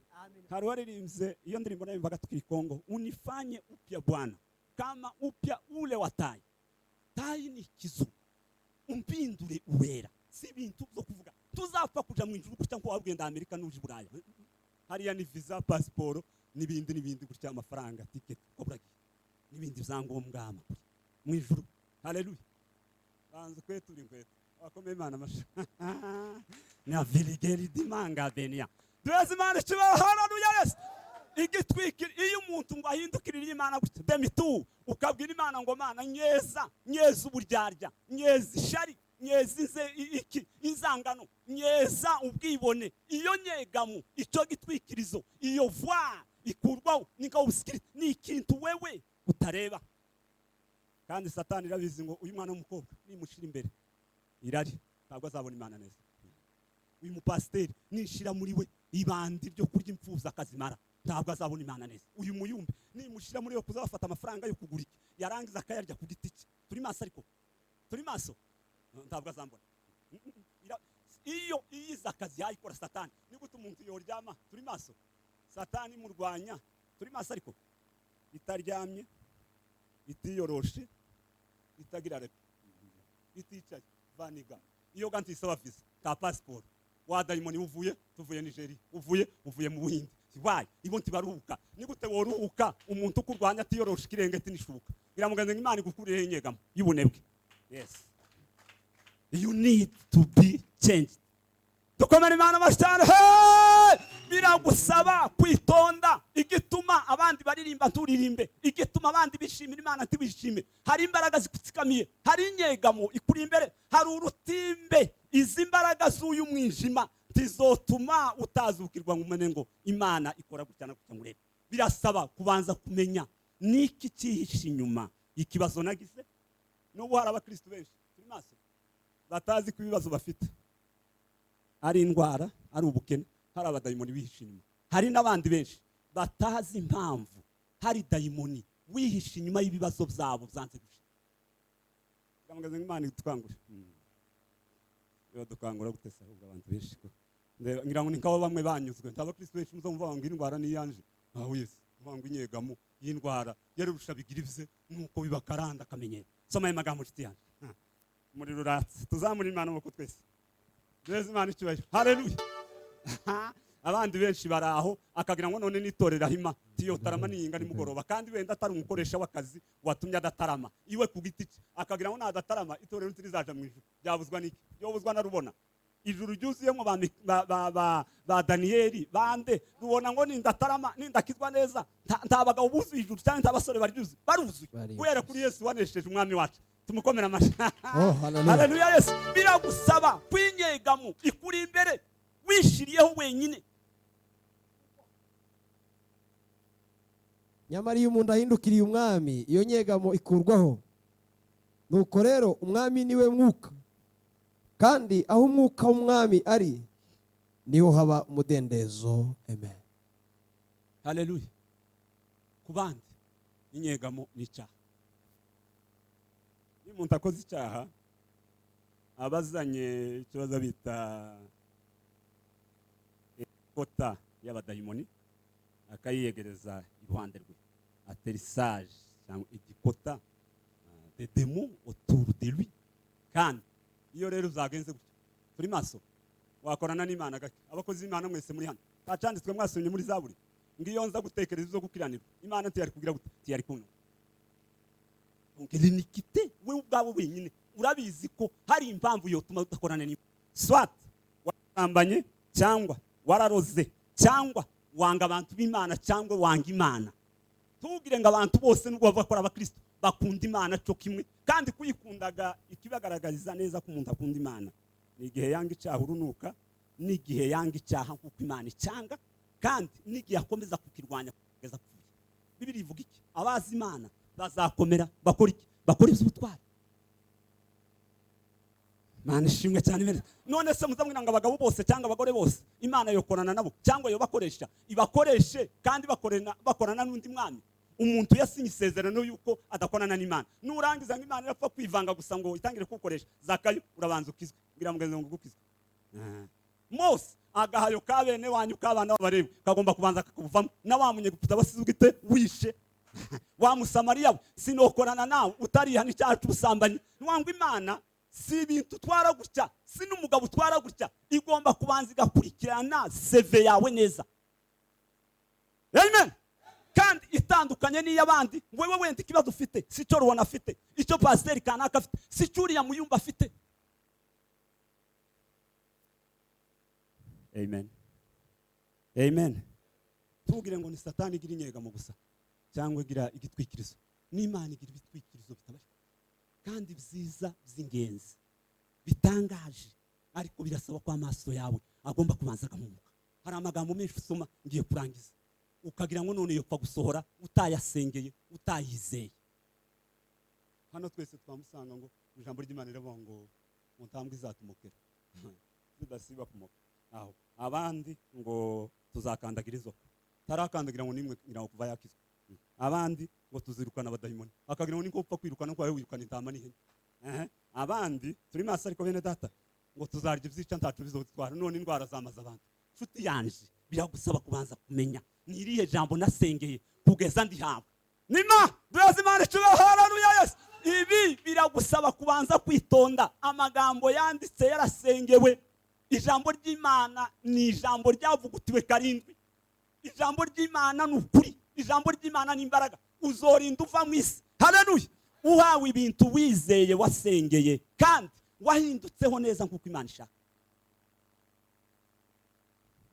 Hari waririmbye iyo ndirimbo nayumvaga tukiri Kongo, unifanye upya Bwana kama upya ule wa tai. Tai ni kizungu, umpindure uwera. Si ibintu byo kuvuga tuzapfa kuja mu ijuru gutya ngo wabwenda Amerika n'uje Buraya. Hariya ni visa, passport n'ibindi n'ibindi gutya, amafaranga, ticket oburagiye n'ibindi byangombwa amakuru mu ijuru. Haleluya. Banze kwetu uri kwetu akomeye Imana amasha na viligeri dimanga benia. Duheze Imana icyubahiro. Haleluya Yesu. Igitwikira iyo umuntu ngo ahindukirire Imana gutya demitu, ukabwira Imana ngo Mana nyeza, nyeza uburyarya, nyeza ishari, nyeza iki inzangano, nyeza ubwibone. Iyo nyegamo icyo gitwikirizo, iyo voix ikurwaho nika ubusikiri, ni ikintu wewe utareba. Kandi Satani irabizi ngo uyu mwana w'umukobwa nimushira imbere irari ntabwo azabona Imana neza. Uyu mupasiteri nishira muri we ibandi ryo kurya imfubyi akazimara ntabwo azabona Imana neza. Uyu muyumbe nimushira muri yo kuzabafata amafaranga yo kugura iki yarangiza akayarya ku giti cye. Turi maso ariko, turi maso, ntabwo azambona. Iyo iyiza akazi yayikora Satani. Ni gute umuntu yoryama? Turi maso. Satani murwanya. Turi maso ariko itaryamye, itiyoroshe, itagira repe, iticaye, vaniga. Iyo ganti isaba visa. Ta pasiporo wa dayimoni, uvuye, tuvuye Nigeria, uvuye mu Buhinde, wayi ibo ntibaruhuka. Ni gute woruhuka umuntu ukurwanya atiyorosha ikirengeti n'ishuka? Biramugenza ngo Imana igukurireho inyegamo y'ubunebwe. Yes, you need to be changed. Dukomere Imana amashyi cyane. Hey! Biragusaba kwitonda. Igituma abandi baririmba nturirimbe, igituma abandi bishimira Imana ntiwishime, hari imbaraga zikutsikamiye, hari inyegamo ikuri imbere, hari urutimbe. Izi mbaraga z'uyu mwijima ntizotuma utazukirwa ngo umenye ngo Imana ikora gutya na gutya, ngo urebe. Birasaba kubanza kumenya niki cyihishe inyuma ikibazo nagize. N'ubu hari abakristu benshi turi maso batazi ko ibibazo bafite ari indwara, ari ubukene, hari abadayimoni bihishe inyuma. Hari n'abandi benshi batazi impamvu hari dayimoni wihishe inyuma y'ibibazo byabo byanze gushira. Ndamugaze ngo Imana idukangure. Iyo dukangura gute se? Ahubwo abantu benshi ko ngira ngo ni nk'abo bamwe banyuzwe. Nta bakristo benshi muzumva ngo indwara ni iyanje, aho Yesu uvuga ngo inyegamo y'indwara yarusha bigira ivye, nuko bibakaranda akamenyero. Soma ayo magambo, nshuti yanjye. Umuriro uratse, tuzamura Imana amaboko twese, duheze Imana icyubahiro. Haleluya! Abandi benshi bari aho akagira ngo none nitorera hima tiyo tarama niyinga nimugoroba, kandi wenda atari umukoresha w'akazi watumye adatarama iwe ku giti cye, akagira ngo nadatarama itorero ntirizaja mu ijuru. Byabuzwa n'iki? Byobuzwa na rubona ijuru ryuzuyemo ba Daniyeli bande rubona ngo nindatarama, nindakizwa neza, nta bagabo buzuye ijuru cyangwa nta basore baryuzuye, baruzuye guhera kuri Yesu wanesheje, umwami wacu. Tumukomere amashyi. Oh, hallelujah. Haleluya! Yesu, biragusaba kwinyegamo ikuri imbere wishiriyeho wenyine. Nyamara iyo umuntu ahindukiriye umwami, iyo nyegamo ikurwaho. Nuko rero umwami niwe mwuka, kandi aho umwuka w'umwami ari niho haba umudendezo. Amen. Haleluya! Ku bandi inyegamo ni icyaha. Iyo umuntu akoze icyaha aba azanye ikibazo bita kota y'abadayimoni, akayiyegereza iruhande rwe, atterrissage cyangwa igikota de démons autour de lui. Kandi iyo rero uzagenze gutyo, turi maso, wakorana n'Imana gake. Abakozi b'Imana mwese muri hano, ntacanditswe mwasomye muri Zaburi ngo iyo nza gutekereza izo gukiranirwa, Imana ntiyari kugira gute? Ntiyari kunywa. Donc l'iniquité, wewe ubwawe wenyine urabizi ko hari impamvu yotuma udakorana n'Imana, soit warambanye cyangwa wararoze cyangwa wanga abantu b'Imana cyangwa wanga Imana. Tubwire ngo abantu bose nubwo bavuga ko ari abakristo bakunda Imana cyo kimwe, kandi kuyikundaga ikibagaragariza neza ko umuntu akunda Imana ni igihe yanga icyaha urunuka, n'igihe yanga icyaha nk'uko Imana icyanga, kandi n'igihe akomeza kukirwanya kugeza apfuye. Bibiri ivuga iki? Abazi Imana bazakomera bakora iki? Bakora iby'ubutwari. Mana ishimwe cyane bene. None se muzamwira ngo abagabo bose cyangwa abagore bose Imana yokorana nabo cyangwa yobakoresha, ibakoreshe kandi bakorana n'undi mwami? Umuntu yasinye isezerano yuko adakorana n'Imana, nurangiza ngo Imana irapfa kwivanga gusa ngo itangire kugukoresha. Zakayo, urabanza ukizwe. Ngira mugenzi ngo gukizwe. Mose, agahayo ka bene wanyu k'abana b'abarebu kagomba kubanza kakuvamo, na wa Munyegiputa wasize ubwite wishe, wa Musamariya we, sinokorana nawe utarihana icyaha cy'ubusambanyi. Nwangwa Imana si ibintu utwara gutya, si n'umugabo utwara gutya, igomba kubanza igakurikirana CV yawe neza. Amen. Kandi itandukanye n'iy'abandi. Wewe wenda ikibazo ufite si cyo rubona afite, icyo pasiteri kanaka afite si cyo uriya muyumba afite. Amen, amen. Tubwire ngo ni Satani igira inyegamo gusa cyangwa igira igitwikirizo. N'Imana igira ibitwikirizo bitabarika kandi byiza by'ingenzi bitangaje, ariko birasaba ko amaso yawe agomba kubanza agahumuka. Hari amagambo menshi usoma, ngiye kurangiza, ukagira ngo none yopfa gusohora utayasengeye, utayizeye. Hano twese twamusanga ngo ijambo ry'Imana riravuga ngo mu ntambwe izatumokera tudasiba kumoka, aho abandi ngo tuzakandagira inzoka, tarakandagira ngo nimwe ngira ngo kuva yakizwa. Abandi ngo tuzirukana abadayimoni, akagira ngo niko upfa kwirukana ko wirukana intama n'ihene. Abandi turi maso, ariko bene data ngo tuzarya ibyica ntacu bizotwara, none indwara zamaze abantu. Nshuti yanje, biragusaba kubanza kumenya ni irihe jambo nasengeye kugeza ndihabwa nima duhaze Imana icyubahiro. Haleluya! Yesu, ibi biragusaba kubanza kwitonda. Amagambo yanditse yarasengewe. Ijambo ry'Imana ni ijambo ryavugutiwe karindwi. Ijambo ry'Imana ni ukuri, ijambo ry'Imana ni imbaraga. Uzorinda uva mu isi, haleluya, uhawe ibintu wizeye, wasengeye kandi wahindutseho neza nk'uko Imana ishaka.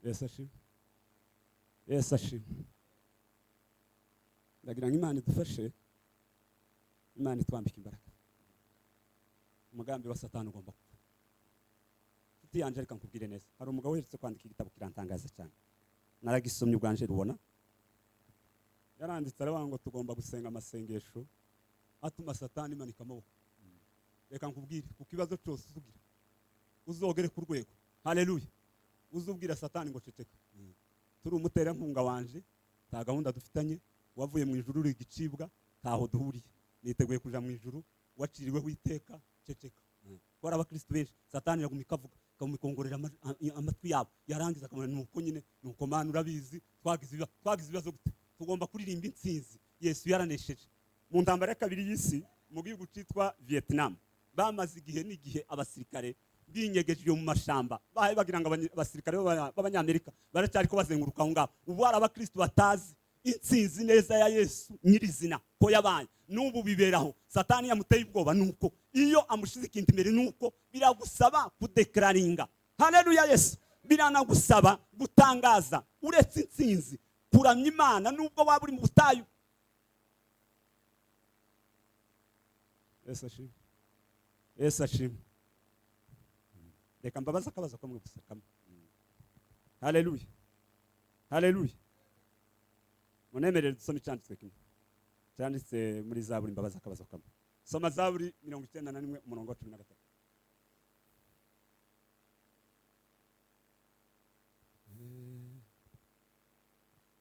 Yesu ashimwe, Yesu ashimwe. Ndagira ngo Imana idufashe, Imana itwambike imbaraga. Umugambi wa Satani ugomba kuba. Inshuti yanjye, reka nkubwire neza, hari umugabo uherutse kwandika igitabo kirantangaza cyane, naragisomye ubwanje rubona. Yaranditse aravuga ngo tugomba gusenga amasengesho atuma Satani imanika amaboko. Reka nkubwire, ku kibazo cyose uzugira uzogere ku rwego, haleluya, uzubwira Satani ngo ceceka, turi umuterankunga wanje, nta gahunda dufitanye, wavuye mu ijuru uri igicibwa, ntaho duhuriye, niteguye kuja mu ijuru, waciriweho iteka, ceceka. Kuko hari abakristo benshi Satani yaguma ikavuga, ikamukongorera amatwi yabo, yarangiza akamubwira nuko nyine, nuko Mana urabizi, twagize ibibazo gute, tugomba kuririmba intsinzi, Yesu yaranesheje. Mu ntambara ya kabiri y'isi mu gihugu cyitwa Vietnam, bamaze igihe n'igihe abasirikare binyegeje mu mashamba, bahaye bagira ngo abasirikare b'abanyamerika baracyari ko bazenguruka aho ngaho. Ubu hari abakristo batazi intsinzi neza ya Yesu nyirizina ko yabaye, n'ubu biberaho. Satani yamuteye ubwoba nuko iyo amushize ikintu imbere, nuko biragusaba kudeklaringa, haleluya Yesu, biranagusaba gutangaza uretse intsinzi, kuramya Imana nubwo waba uri mu butayu. Yesu ashimwe, Yesu ashimwe. Reka mbabaze akabazo kamwe gusa kamwe. Haleluya, haleluya. Munemerere dusome icyanditswe kimwe cyanditse muri Zaburi. Mbabaze akabazo kamwe. Soma Zaburi 91 umurongo wa 13.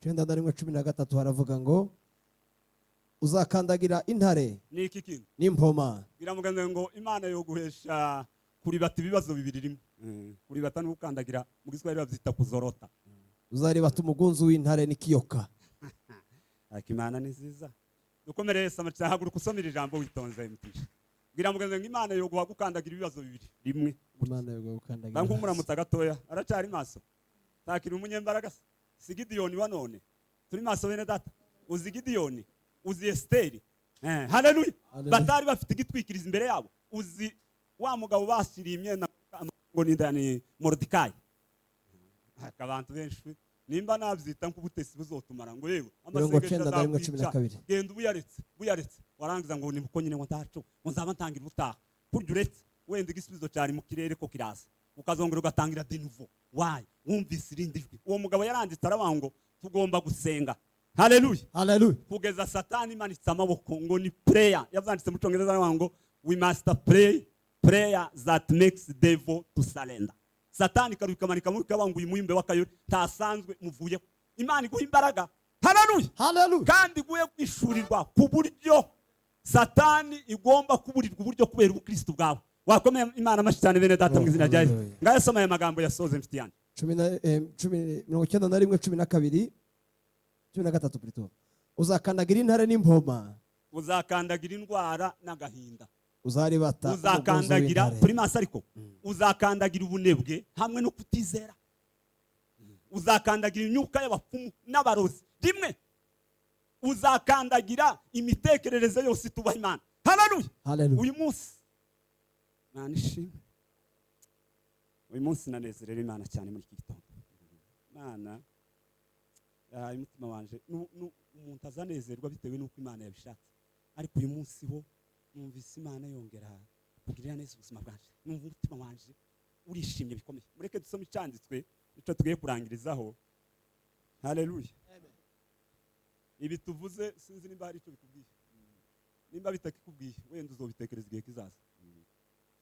91:13 haravuga ngo uzakandagira intare ni iki kintu n'impoma. Biramuganze ngo Imana yo guhesha kuribata ibibazo bibiri rimwe. Kuribata no gukandagira mu Giswahili babyita kuzorota. Uzaribata umugunzu w'intare n'ikiyoka. Akimana ni nziza. Dukomereye sama haguruka usomera ijambo witonze mtisha. Biramuganze ngo Imana yo guha gukandagira ibibazo bibiri rimwe. Imana yo gukandagira. Bankumura gatoya aracari maso. Takira umunyembaraga si Gidiyoni wa none. Turi maso bene data. Uzi Gidiyoni, uzi Esteri. Haleluya. Batari bafite igitwikiriza imbere yabo. Uzi wa mugabo bashyiriye imyenda ngo ni ndani Moridekayi. Akabantu benshi nimba nabyita nk'ubutesi buzotumara ngo yewe amasengesho 91:12. Genda ubuyaretse, buyaretse. Warangiza ngo ni uko nyine ngo ntaco, ngo nzaba ntangira ubutaha. Kurya uretse wenda igisubizo cyari mu kirere ko kiraza. Ukazongera ugatangira de nouveau. Why? Wumvise irindi jwi. Uwo mugabo yaranditse aravuga ngo tugomba gusenga. Haleluya. Haleluya. Kugeza Satani imanitse amaboko ngo ni prayer. Yavyanditse mu Cyongereza aravuga ngo we must pray prayer that makes devil to surrender. Satani karukamanika mu kabangu imuyimbe wakayo tasanzwe muvuye. Imana iguha imbaraga. Haleluya. Haleluya. Kandi guye kwishurirwa ku buryo Satani igomba kuburirwa uburyo kubera ubukristo bwawe. Wakomeye Imana amashyi cyane bene data mu izina rya Yesu. Ngaye soma aya magambo yasoze mfiti yanjye. 91:12 13 plutôt. Uzakandagira intare n'impoma. Uzakandagira indwara n'agahinda. Uzaribata. Uzakandagira primasi ariko. Uzakandagira ubunebwe hamwe no kutizera. Uzakandagira imyuka y'abapfumu n'abarozi. Rimwe. Uzakandagira imitekerereze yose itubaha Imana. Haleluya. Haleluya. Uyu munsi Imana ishimwe. Uyu munsi nanezerera Imana cyane muri iki gitondo. Imana yahaye umutima wanje umuntu azanezerwa bitewe n'uko Imana yabishatse. Ariko uyu munsi ho numvise Imana yongera kugirira neza ubuzima bwanje. Numva umutima wanje urishimye bikomeye. Mureke dusome icyanditswe ico tugiye kurangirizaho. Haleluya. Ibi tuvuze sinzi nimba hari ico bikubwiye. Nimba bitakikubwiye wenda uzobitekereza igihe kizaza.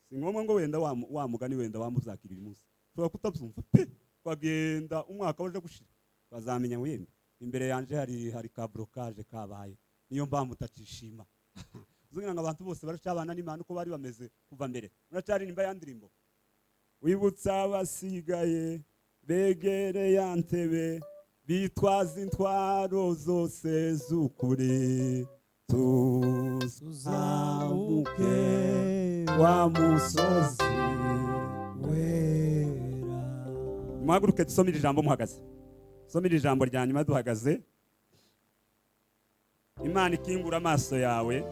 Si ngombwa ngo wenda wa mugani wenda wamuzakira uyu munsi. Ushobora kutabyumva pe, twagenda umwaka waje gushira bazamenya wenda imbere yanje hari ka blocage kabaye, niyo mpamvu utacishima. Uzugira ngo abantu bose baracabana n'Imana uko bari bameze kuva mbere. Muracari nimba yandirimbo wibutsa abasigaye begere ya ntebe bitwaza intwaro zose z'ukuri, tuzamuke wa musozi wera. Muhaguruke dusome iri jambo muhagaze. Dusome iri jambo rya nyuma duhagaze. Imana ikingura amaso yawe,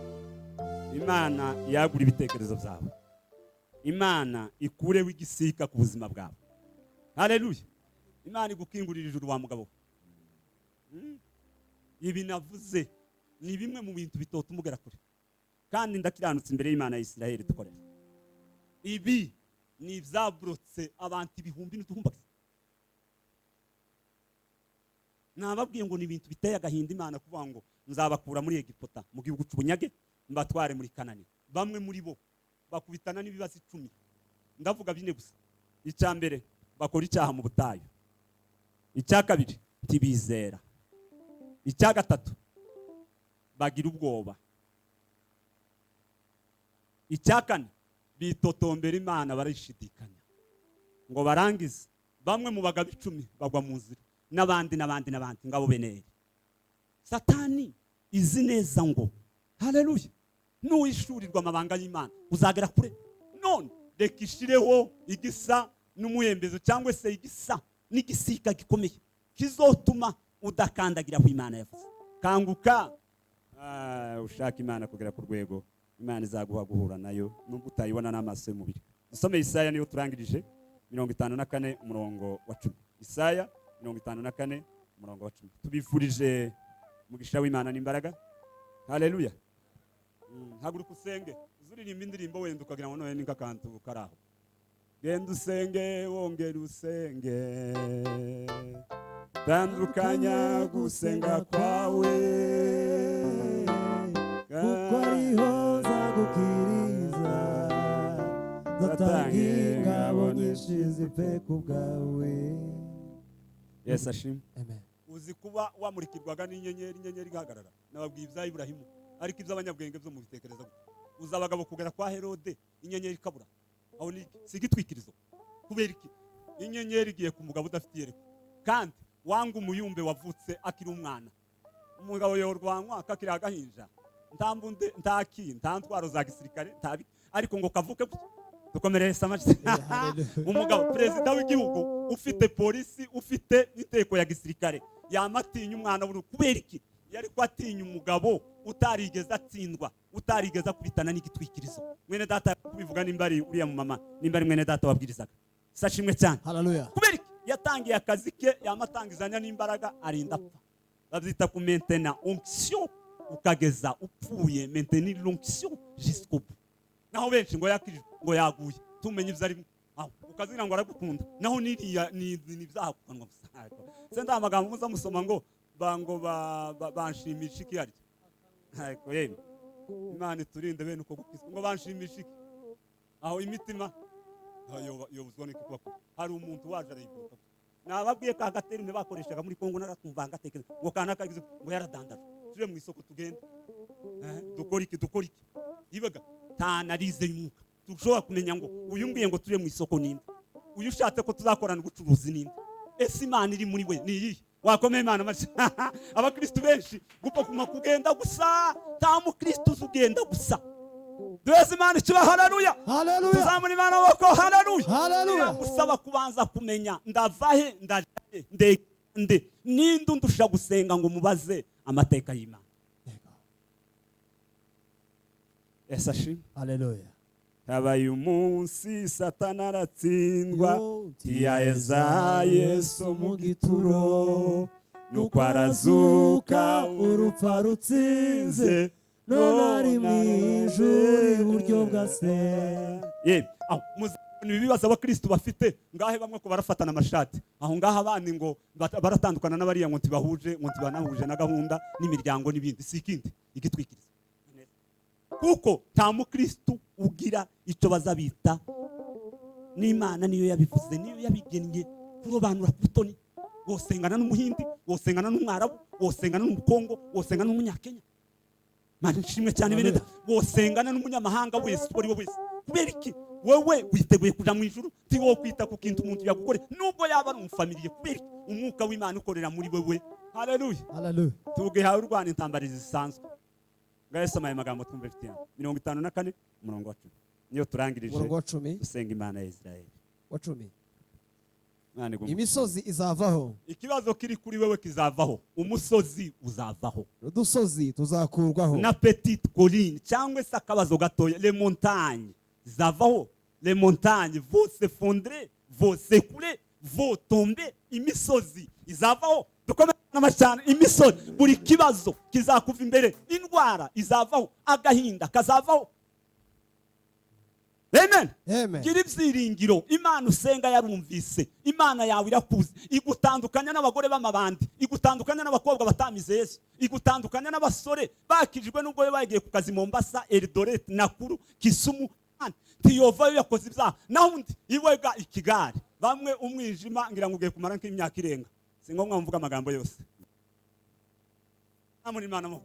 Imana yagura ibitekerezo byawe, Imana ikureho igisika ku buzima bwawe. Haleluya. Imana igukingurira ijuru wa mugabo we. Ibi navuze ni bimwe mu bintu bitotuma ugera kure, kandi ndakiranutse imbere y'Imana ya Isiraheli dukorera. Ibi ni ibyaburotse abantu ibihumbi n'uduhumbagiza. Nababwiye ngo ni ibintu biteye agahinda Imana kuvuga ngo nzabakura muri Egiputa mu gihugu cy'ubunyage mbatware muri Kanani. Bamwe muri bo bakubitana n'ibibazo 10. Ndavuga bine gusa. Icya mbere, bakora icyaha mu butayu. Icya kabiri, ntibizera. Icya gatatu, bagira ubwoba. Icya kane, bitotombera Imana barishidikanya ngo barangize. Bamwe mu bagabo 10 bagwa mu nzira, n'abandi n'abandi n'abandi ngabo beneri. Satani izi neza ngo haleluya, nuwishurirwa amabanga y'Imana uzagera kure. None reka ishireho igisa n'umuhembezo cyangwa se igisa n'igisika gikomeye kizotuma udakandagira aho Imana yavuze. Kanguka, ushaka Imana kugera ku rwego Imana izaguha guhura nayo nubwo utayibona n'amaso y'umubiri. Dusome Isaya niyo turangirije, 54 umurongo wa 10. Isaya 54 umurongo wa 10. Tubifurije umugisha w'Imana n'imbaraga. Haleluya. Haguruka usenge, uzuririmba indirimbo wenda ukagira ngo none n'inkakantu karaho. Genda usenge, wongera usenge, tandukanya gusenga kwawe, kuko ariho nzagukiriza, nzatanga ingabo nyinshi zipfe ku bwawe. Yesu ashimwe. Amen. Uzi kuba wamurikirwaga n'inyenyeri, inyenyeri igahagarara. Nababwiye ibya Iburahimu, ariko iby'abanyabwenge byo mubitekereza gute? Uzi abagabo kugera kwa Herode, inyenyeri ikabura. Aho ni si igitwikirizo. Kubera iki? Inyenyeri igiye ku mugabo udafite iyerekwa, kandi wanga umuyumbe wavutse akiri umwana. Umugabo yorwanywa akakiri agahinja, nta mbunde, nta ki, nta ntwaro za gisirikare, nta ariko ngo kavuke gutya. Dukomereye amashyi. Umugabo perezida w'igihugu ufite polisi, ufite inteko ya gisirikare, yamatinya umwana buri. Kubera iki? Yari kwatinya umugabo utarigeze atsindwa, utarigeze akubitana n'igitwikirizo. Mwene data kubivuga nimba ari uriya mu mama, nimba ari mwene data wabwirizaga. Sashimwe cyane. Haleluya. Kubera iki? Yatangiye akazi ke, yamatangizanya n'imbaraga, arinda apfa. Babyita ku maintenir onction, ukageza upfuye, maintenir l'onction jusqu'au bout. Naho benshi ngo yakirijwe, ngo yaguye, tumenye ibyo arimo. Aho ukazira ngo aragukunda, naho niriya ni ibyaha kukanwa gusa. Se nda amagambo muza musoma ngo bango banshimisha iki arya. Ariko yemwe Imana iturinde bene uko gukizwa, ngo banshimisha iki? Aho imitima yobuzwa n'iki kuba hari umuntu waje arayibuka. Nababwiye ka gaterume bakoreshaga muri Kongo, naratumva ngatekereza ngo kana kagize ngo yaradandaje. Tuje mu isoko tugende, dukora iki, dukora iki. Ibaga tanarize y'umwuka, tushobora kumenya ngo uyu mbwiye ngo tuje mu isoko ninde, uyu ushatse ko tuzakorana ubucuruzi ninde, ese Imana iri muri we ni iyihe? Wakomeye Imana amashyi. Abakristo benshi gupfa kuma kugenda gusa, nta mukristo uzugenda gusa. Duheze Imana icyubahiro. Haleluya. Haleluya. Tuzamura Imana amaboko. Haleluya. Haleluya. Gusaba kubanza kumenya ndavahe, ndaje nde, ninde undusha gusenga ngo mubaze amateka y'Imana. Yesu ashimwe. Haleluya. Habaye umunsi Satani aratsindwa, ntiyaheza Yesu mu gituro, nuko arazuka urupfa rutsinze, none ari mu ijuru iburyo bwa se. Ye, aho muzabona ibibazo abakristo bafite ngahe, bamwe ko barafatana amashati, aho ngaha abandi ngo baratandukana n'abariya ngo ntibahuje, ngo ntibanahuje na gahunda n'imiryango n'ibindi. Si ikindi igitwikirizo, kuko nta mukristo ugira icyo bazabita n'Imana niyo yabivuze, niyo yabigennye kurobanura ku butoni. Wosengana n'umuhindi, wosengana n'umwarabu, wosengana n'umukongo, wosengana n'umunyakenya. Mana nshimwe cyane bene data. Wosengana n'umunyamahanga wese uwo ari we wese. Kubera iki? Wewe witeguye kuja mu ijuru, ti wo kwita ku kintu umuntu yagukore nubwo yaba ari umufamiliye. Kubera iki? Umwuka w'Imana ukorera muri wewe. Haleluya. Haleluya. Tugihawe urwana intambara zisanzwe. Ngaye soma aya magambo twumve mfite 54 umurongo wa 10. Niyo turangirije. Umurongo wa 10. Dusenga Imana ya Israeli. Wa 10. Imana igume. Imisozi izavaho. Ikibazo kiri kuri wewe kizavaho, umusozi uzavaho. N'udusozi tuzakurwaho. Na petite colline, cyangwa se akabazo gatoya, les montagnes zavaho, les montagnes vont s'effondrer, vont s'écouler, vont tomber. Imisozi izavaho. Dukomeze n'amashyi. Imisozi, buri kibazo kizakuva imbere, indwara izavaho, agahinda kazavaho. Amen. Amen. Gira ibyiringiro. Imana usenga yarumvise. Imana yawe irakuzi, igutandukanya n'abagore b'amabandi, igutandukanya n'abakobwa batamize Yesu, igutandukanya n'abasore bakijijwe n'ubwo we bagiye ku kazi Mombasa, Eldoret, Nakuru, Kisumu, ntiyovayo yakoze ibyaha. Naho undi iwega ikigare bamwe umwijima, ngira ngo ugiye kumara nk'imyaka irenga. Si ngombwa mvuga amagambo yose. Amuri Imana mo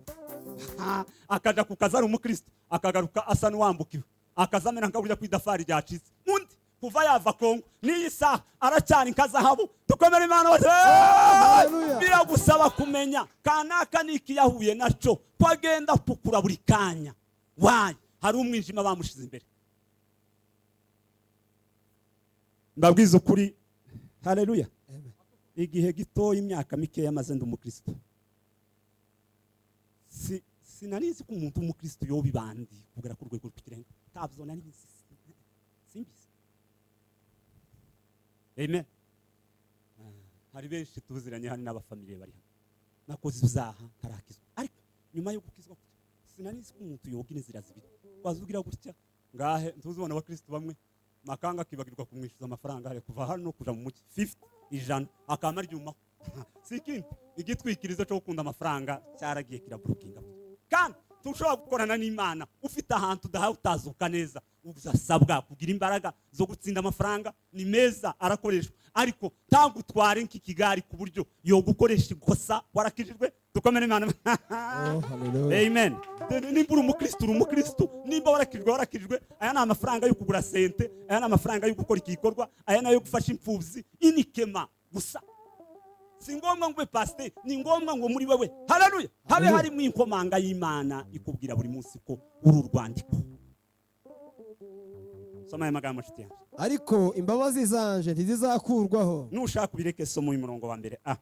akaja ku kazi ari umukristo, akagaruka asa n'uwambukiwe, akaza amera nka burya kwidafari ryacitse. Undi kuva yava Kongo n'iyi saha aracyari nka zahabu. Dukomere Imana bose. Hallelujah. Biragusaba kumenya kanaka niki yahuye naco ko agenda apukura buri kanya. Wayi hari umwijima bamushize imbere. Mbabwiza ukuri, haleluya. Igihe gitoya, imyaka mikeya maze ndi umukristo, si sinarizi ko umuntu w'umukristo yoba ibandi kugera ku rwego rw'ikirenga. Ntabyo nari nzi, simbizi. Amen. Hari benshi tuziranye hano n'abafamiliye bari hano. Nakoze ibyaha ntarakizwa, ariko nyuma yo gukizwa sinarizi ko umuntu yoga inzira zibiri. Wazugira gutya ngahe ntuzibona abakristo bamwe makanga akibagirwa kumwishyuza amafaranga, hari kuva hano kuja mu mujyi 50 100 akama ryumaho. Si ikindi, igitwikirizo cyo gukunda amafaranga cyaragiye kiraburukinga. Kandi tushobora gukorana n'Imana ufite ahantu udahawe utazuka neza. Uzasabwa kugira imbaraga zo gutsinda amafaranga. Ni meza, arakoreshwa, ariko ntagutware nk'ikigari ku buryo yo gukoresha ikosa warakijijwe. Dukomere Imana. Oh, hallelujah. Amen. Nimba uri umukristo, uri umukristo. Nimba warakijwe, warakijwe. Aya ni amafaranga yo kugura sente, aya ni amafaranga yo gukora iki gikorwa, aya ni ayo gufasha imfubyi inikema gusa. Si ngombwa ngo ube pasiteri, ni ngombwa ngo muri wewe, haleluya, habe harimo inkomanga y'Imana ikubwira buri munsi ko uri urwandiko. Soma aya magambo, nshuti yanjye. Ariko imbabazi zanje ntizizakurwaho. Nushaka ubireke, soma uyu murongo wa mbere a.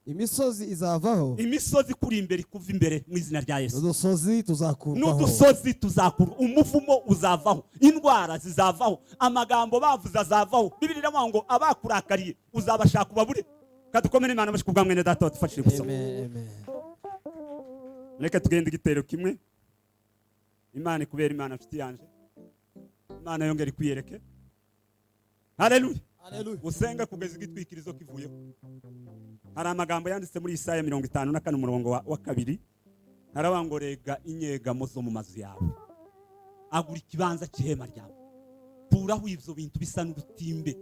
Imisozi izavaho. Imisozi kuri imbere ikuva imbere mu izina rya Yesu. N'udusozi tuzakurwaho. N'udusozi tuzakurwa, umuvumo uzavaho, indwara zizavaho, amagambo bavuze azavaho. Bibiliya iravuga ngo abakurakariye uzabashaka ubabure. Kadukomere Imana amashyi kubwa mwene data wadufashije gusoma. Amen, amen. Reka tugende igitero kimwe. Imana ikubera Imana, nshuti yanje. Imana yongera ikwiyereke. Haleluya. Hallelujah. Usenga kugeza igitwikirizo kivuyeho. Hari amagambo yanditse muri Isaya 54 umurongo wa 2, haravuga ngo rega inyegamo zo mu mazu yawe, agura ikibanza cy'ihema ryawe, kuraho ibyo bintu bisa n'urutimbe,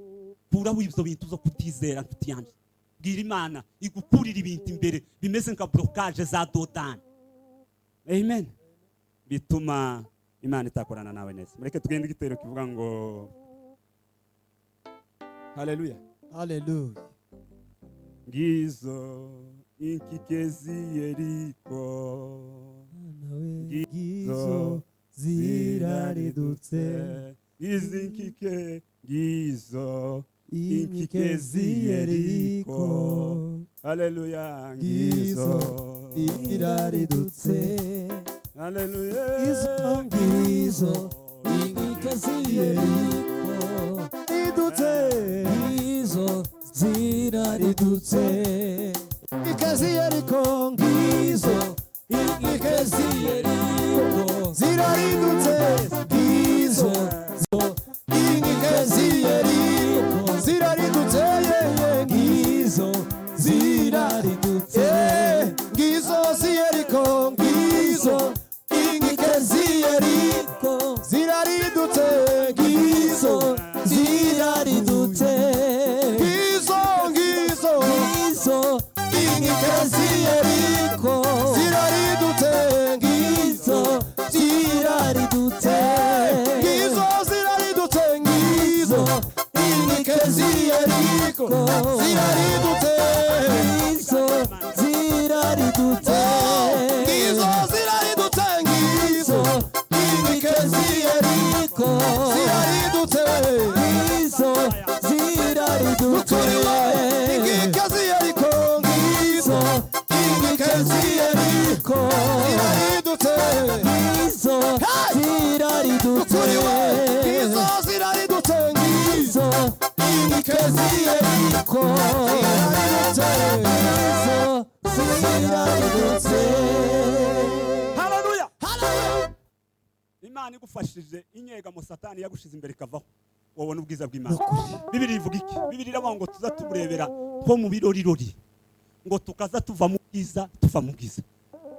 kuraho ibyo bintu zo kutizera. Nshuti yanjye, bwira Imana igukurira ibintu imbere bimeze nka blocage za dodani. Amen. Bituma Imana itakorana nawe neza. Mureke tugende igitero kivuga ngo haleluya. Hallelujah. Ngizo inkike z'i Yeriko, Ngizo ziraridutse. Izi nkike, ngizo inkike z'i Yeriko. Haleluya. Ngizo ngizo ziraridutse. Haleluya. Izo ngizo inkike z'i Yeriko ridutse. Ngizo ziraridutse. Inkike z'i Yeriko, ngizo inkike z'i Yeriko ziraridutse. Ngizo inkike z'i Yeriko ziraridutse, yeye. Ngizo ziraridutse. Ngizo z'i Yeriko, ngizo inkike z'i Yeriko ziraridutse. Ngizo ziraridutse. Ngizo, ngizo ngizo inkike z'i Yeriko ziraridutse. Ngizo ziraridutse. Ngizo ziraridutse. Ngizo inkike z'i Yeriko ziraridutse. Ngizo ziraridutse. Ngizo ziraridutse. Ngizo inkike z'i Yeriko ziraridutse. Ngizo ziraridutse. Inkike z'Yeriko zo ziraridutse. Haleluya! Imana igufashije, inyegamo Satani yagushize imbere ikavaho, wabona ubwiza bw'Imana. Bibiri ivuga iki? Bibiri iravuga ngo tuza tuburebera nko mu birorirori, ngo tukaza tuva mu bwiza, tuva mu bwiza.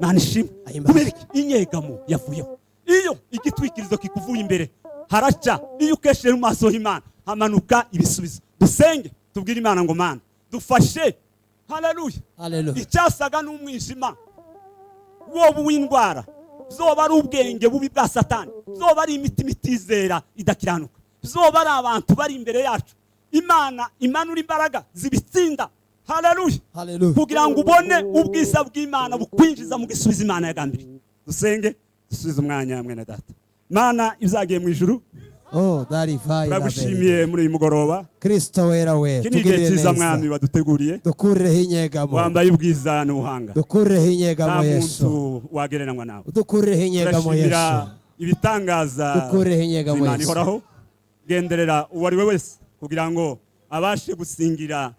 Mana ishimwe. Ahimbazwe. Kubera iki? Inyegamo yavuyeho. Iyo igitwikirizo kikuvuye imbere haraca, iyo ukesheje mu maso h'Imana hamanuka ibisubizo. Dusenge, tubwire Imana ngo: "Mana, dufashe." Haleluya! Haleluya. Icyasaga n'umwijima woba uw'indwara, zoba ari ubwenge bubi bwa Satani, zoba ari imitima itizera idakiranuka, zoba ari abantu bari imbere yacu, Imana imanura imbaraga zibitsinda. Haleluya! Haleluya. Kugira ngo ubone ubwiza bw'Imana bukwinjiza mu gisubizo Imana yagambiriye. Dusenge, dusubize umwanya mwene data. Mana izagiye mu ijuru, Oh, darivayi. turagushimiye muri uyu mugoroba. Kristo wera we, Iki ni igihe tugirire cyiza, neza. Mwami, waduteguriye. Dukurireho inyegamo. Wambaye ubwiza n'ubuhanga. Dukurireho inyegamo, Nta Yesu. muntu wagereranywa nawe. Dukurireho inyegamo, Turashimira Yesu. ibitangaza Dukurireho inyegamo, Imana Yesu. ihoraho. Genderera uwo ari we wese kugira ngo abashe gusingira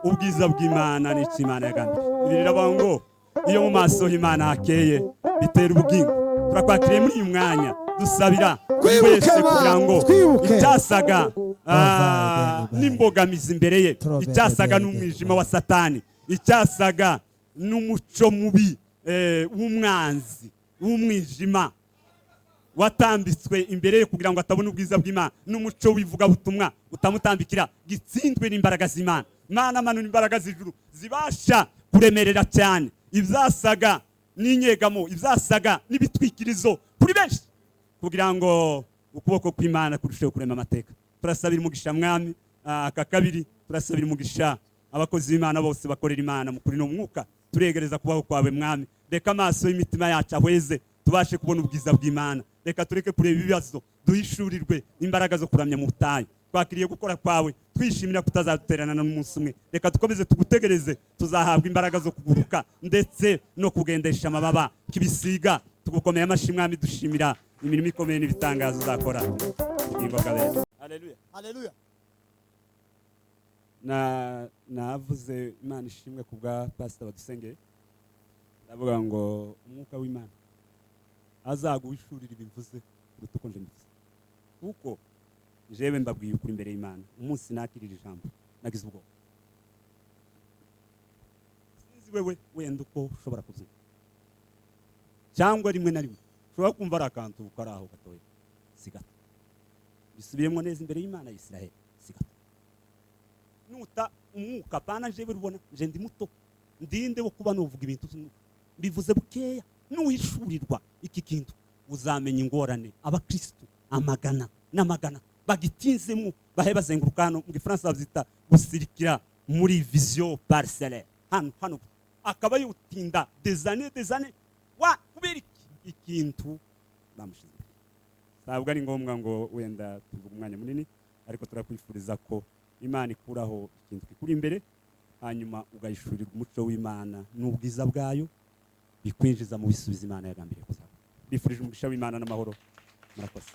ubwiza bw'Imana n'icyo Imana yagambiriye. Ibi riravuga ngo iyo mu maso h'Imana hakeye bitera ubugingo. Turakwakiriye muri uyu mwanya, dusabira buri Twibuke, wese kugira ngo twibuke. icyasaga Bye. n'imbogamizi imbere ye, Turobere, icyasaga bere, n'umwijima wa Satani, icyasaga n'umuco mubi w'umwanzi w'umwijima watambitswe imbere ye kugira ngo atabona ubwiza bw'Imana, n'umuco w'ivugabutumwa utamutambikira, gitsindwe n'imbaraga z'Imana. Mana, manura imbaraga z'ijuru zibasha kuremerera cyane ibyasaga n'inyegamo, ibyasaga n'ibitwikirizo kuri benshi, kugira ngo ukuboko kw'Imana kurusheho kurema amateka. Turasabira umugisha, Mwami. Aka kabiri, turasabira umugisha abakozi b'Imana bose bakorera Imana mu kuri no mu mwuka. Turegereza kubaho kwawe, Mwami. Reka amaso y'imitima yacu ahweze, tubashe kubona ubwiza bw'Imana. Reka tureke kureba ibibazo, duhishurirwe imbaraga zo kuramya mu butayu. Twakiriye gukora kwawe, twishimira kutazadutererana n'umunsi umwe. Reka dukomeze tugutegereze, tuzahabwa imbaraga zo kuguruka ndetse no kugendesha amababa kibisiga. Tugukomeye amashyi, Mwami, dushimira imirimo ikomeye n'ibitangazo uzakora. Ubugingo bw'abera. Haleluya! Haleluya. Na navuze Imana ishimwe ku bwa pastor badusengeye. Ndavuga ngo umwuka w'Imana azaguhishurira ibivuze kuruta uko nje mbivuze, kuko jewe mbabwiye ukuri imbere y'Imana, umunsi nakirira ijambo nagize ubwoba. Sinzi wewe wenda uko ushobora kubyumva, cyangwa rimwe na rimwe ushobora kumva ari akantu kari aho gatoya. Si gato, bisubiyemo neza imbere y'Imana ya Israheli, si gato. Nuta umwuka pana jewe rubona nje ndi muto, ndinde wo kuba nuvuga ibintu by'umwuka, mbivuze bukeya. Nuhishurirwa iki kintu, uzamenya ingorane abakristu amagana n'amagana bagitinzemo, bahe bazenguruka hano. Mu Gifaransa babyita gusirikira muri vision parcellaire, hano hano akaba yutinda des années, des années, wa kubera iki ikintu bamushize imbere. Ntabwo ari ngombwa ngo wenda tuvuge umwanya munini, ariko turakwifuriza ko Imana ikuraho ikintu kikuri imbere, hanyuma ugahishurirwa umuco w'Imana n'ubwiza bwayo, bikwinjiza mu bisubizo Imana yagambiriye kuzaba. Bifurije umugisha w'Imana n'amahoro. Murakoze.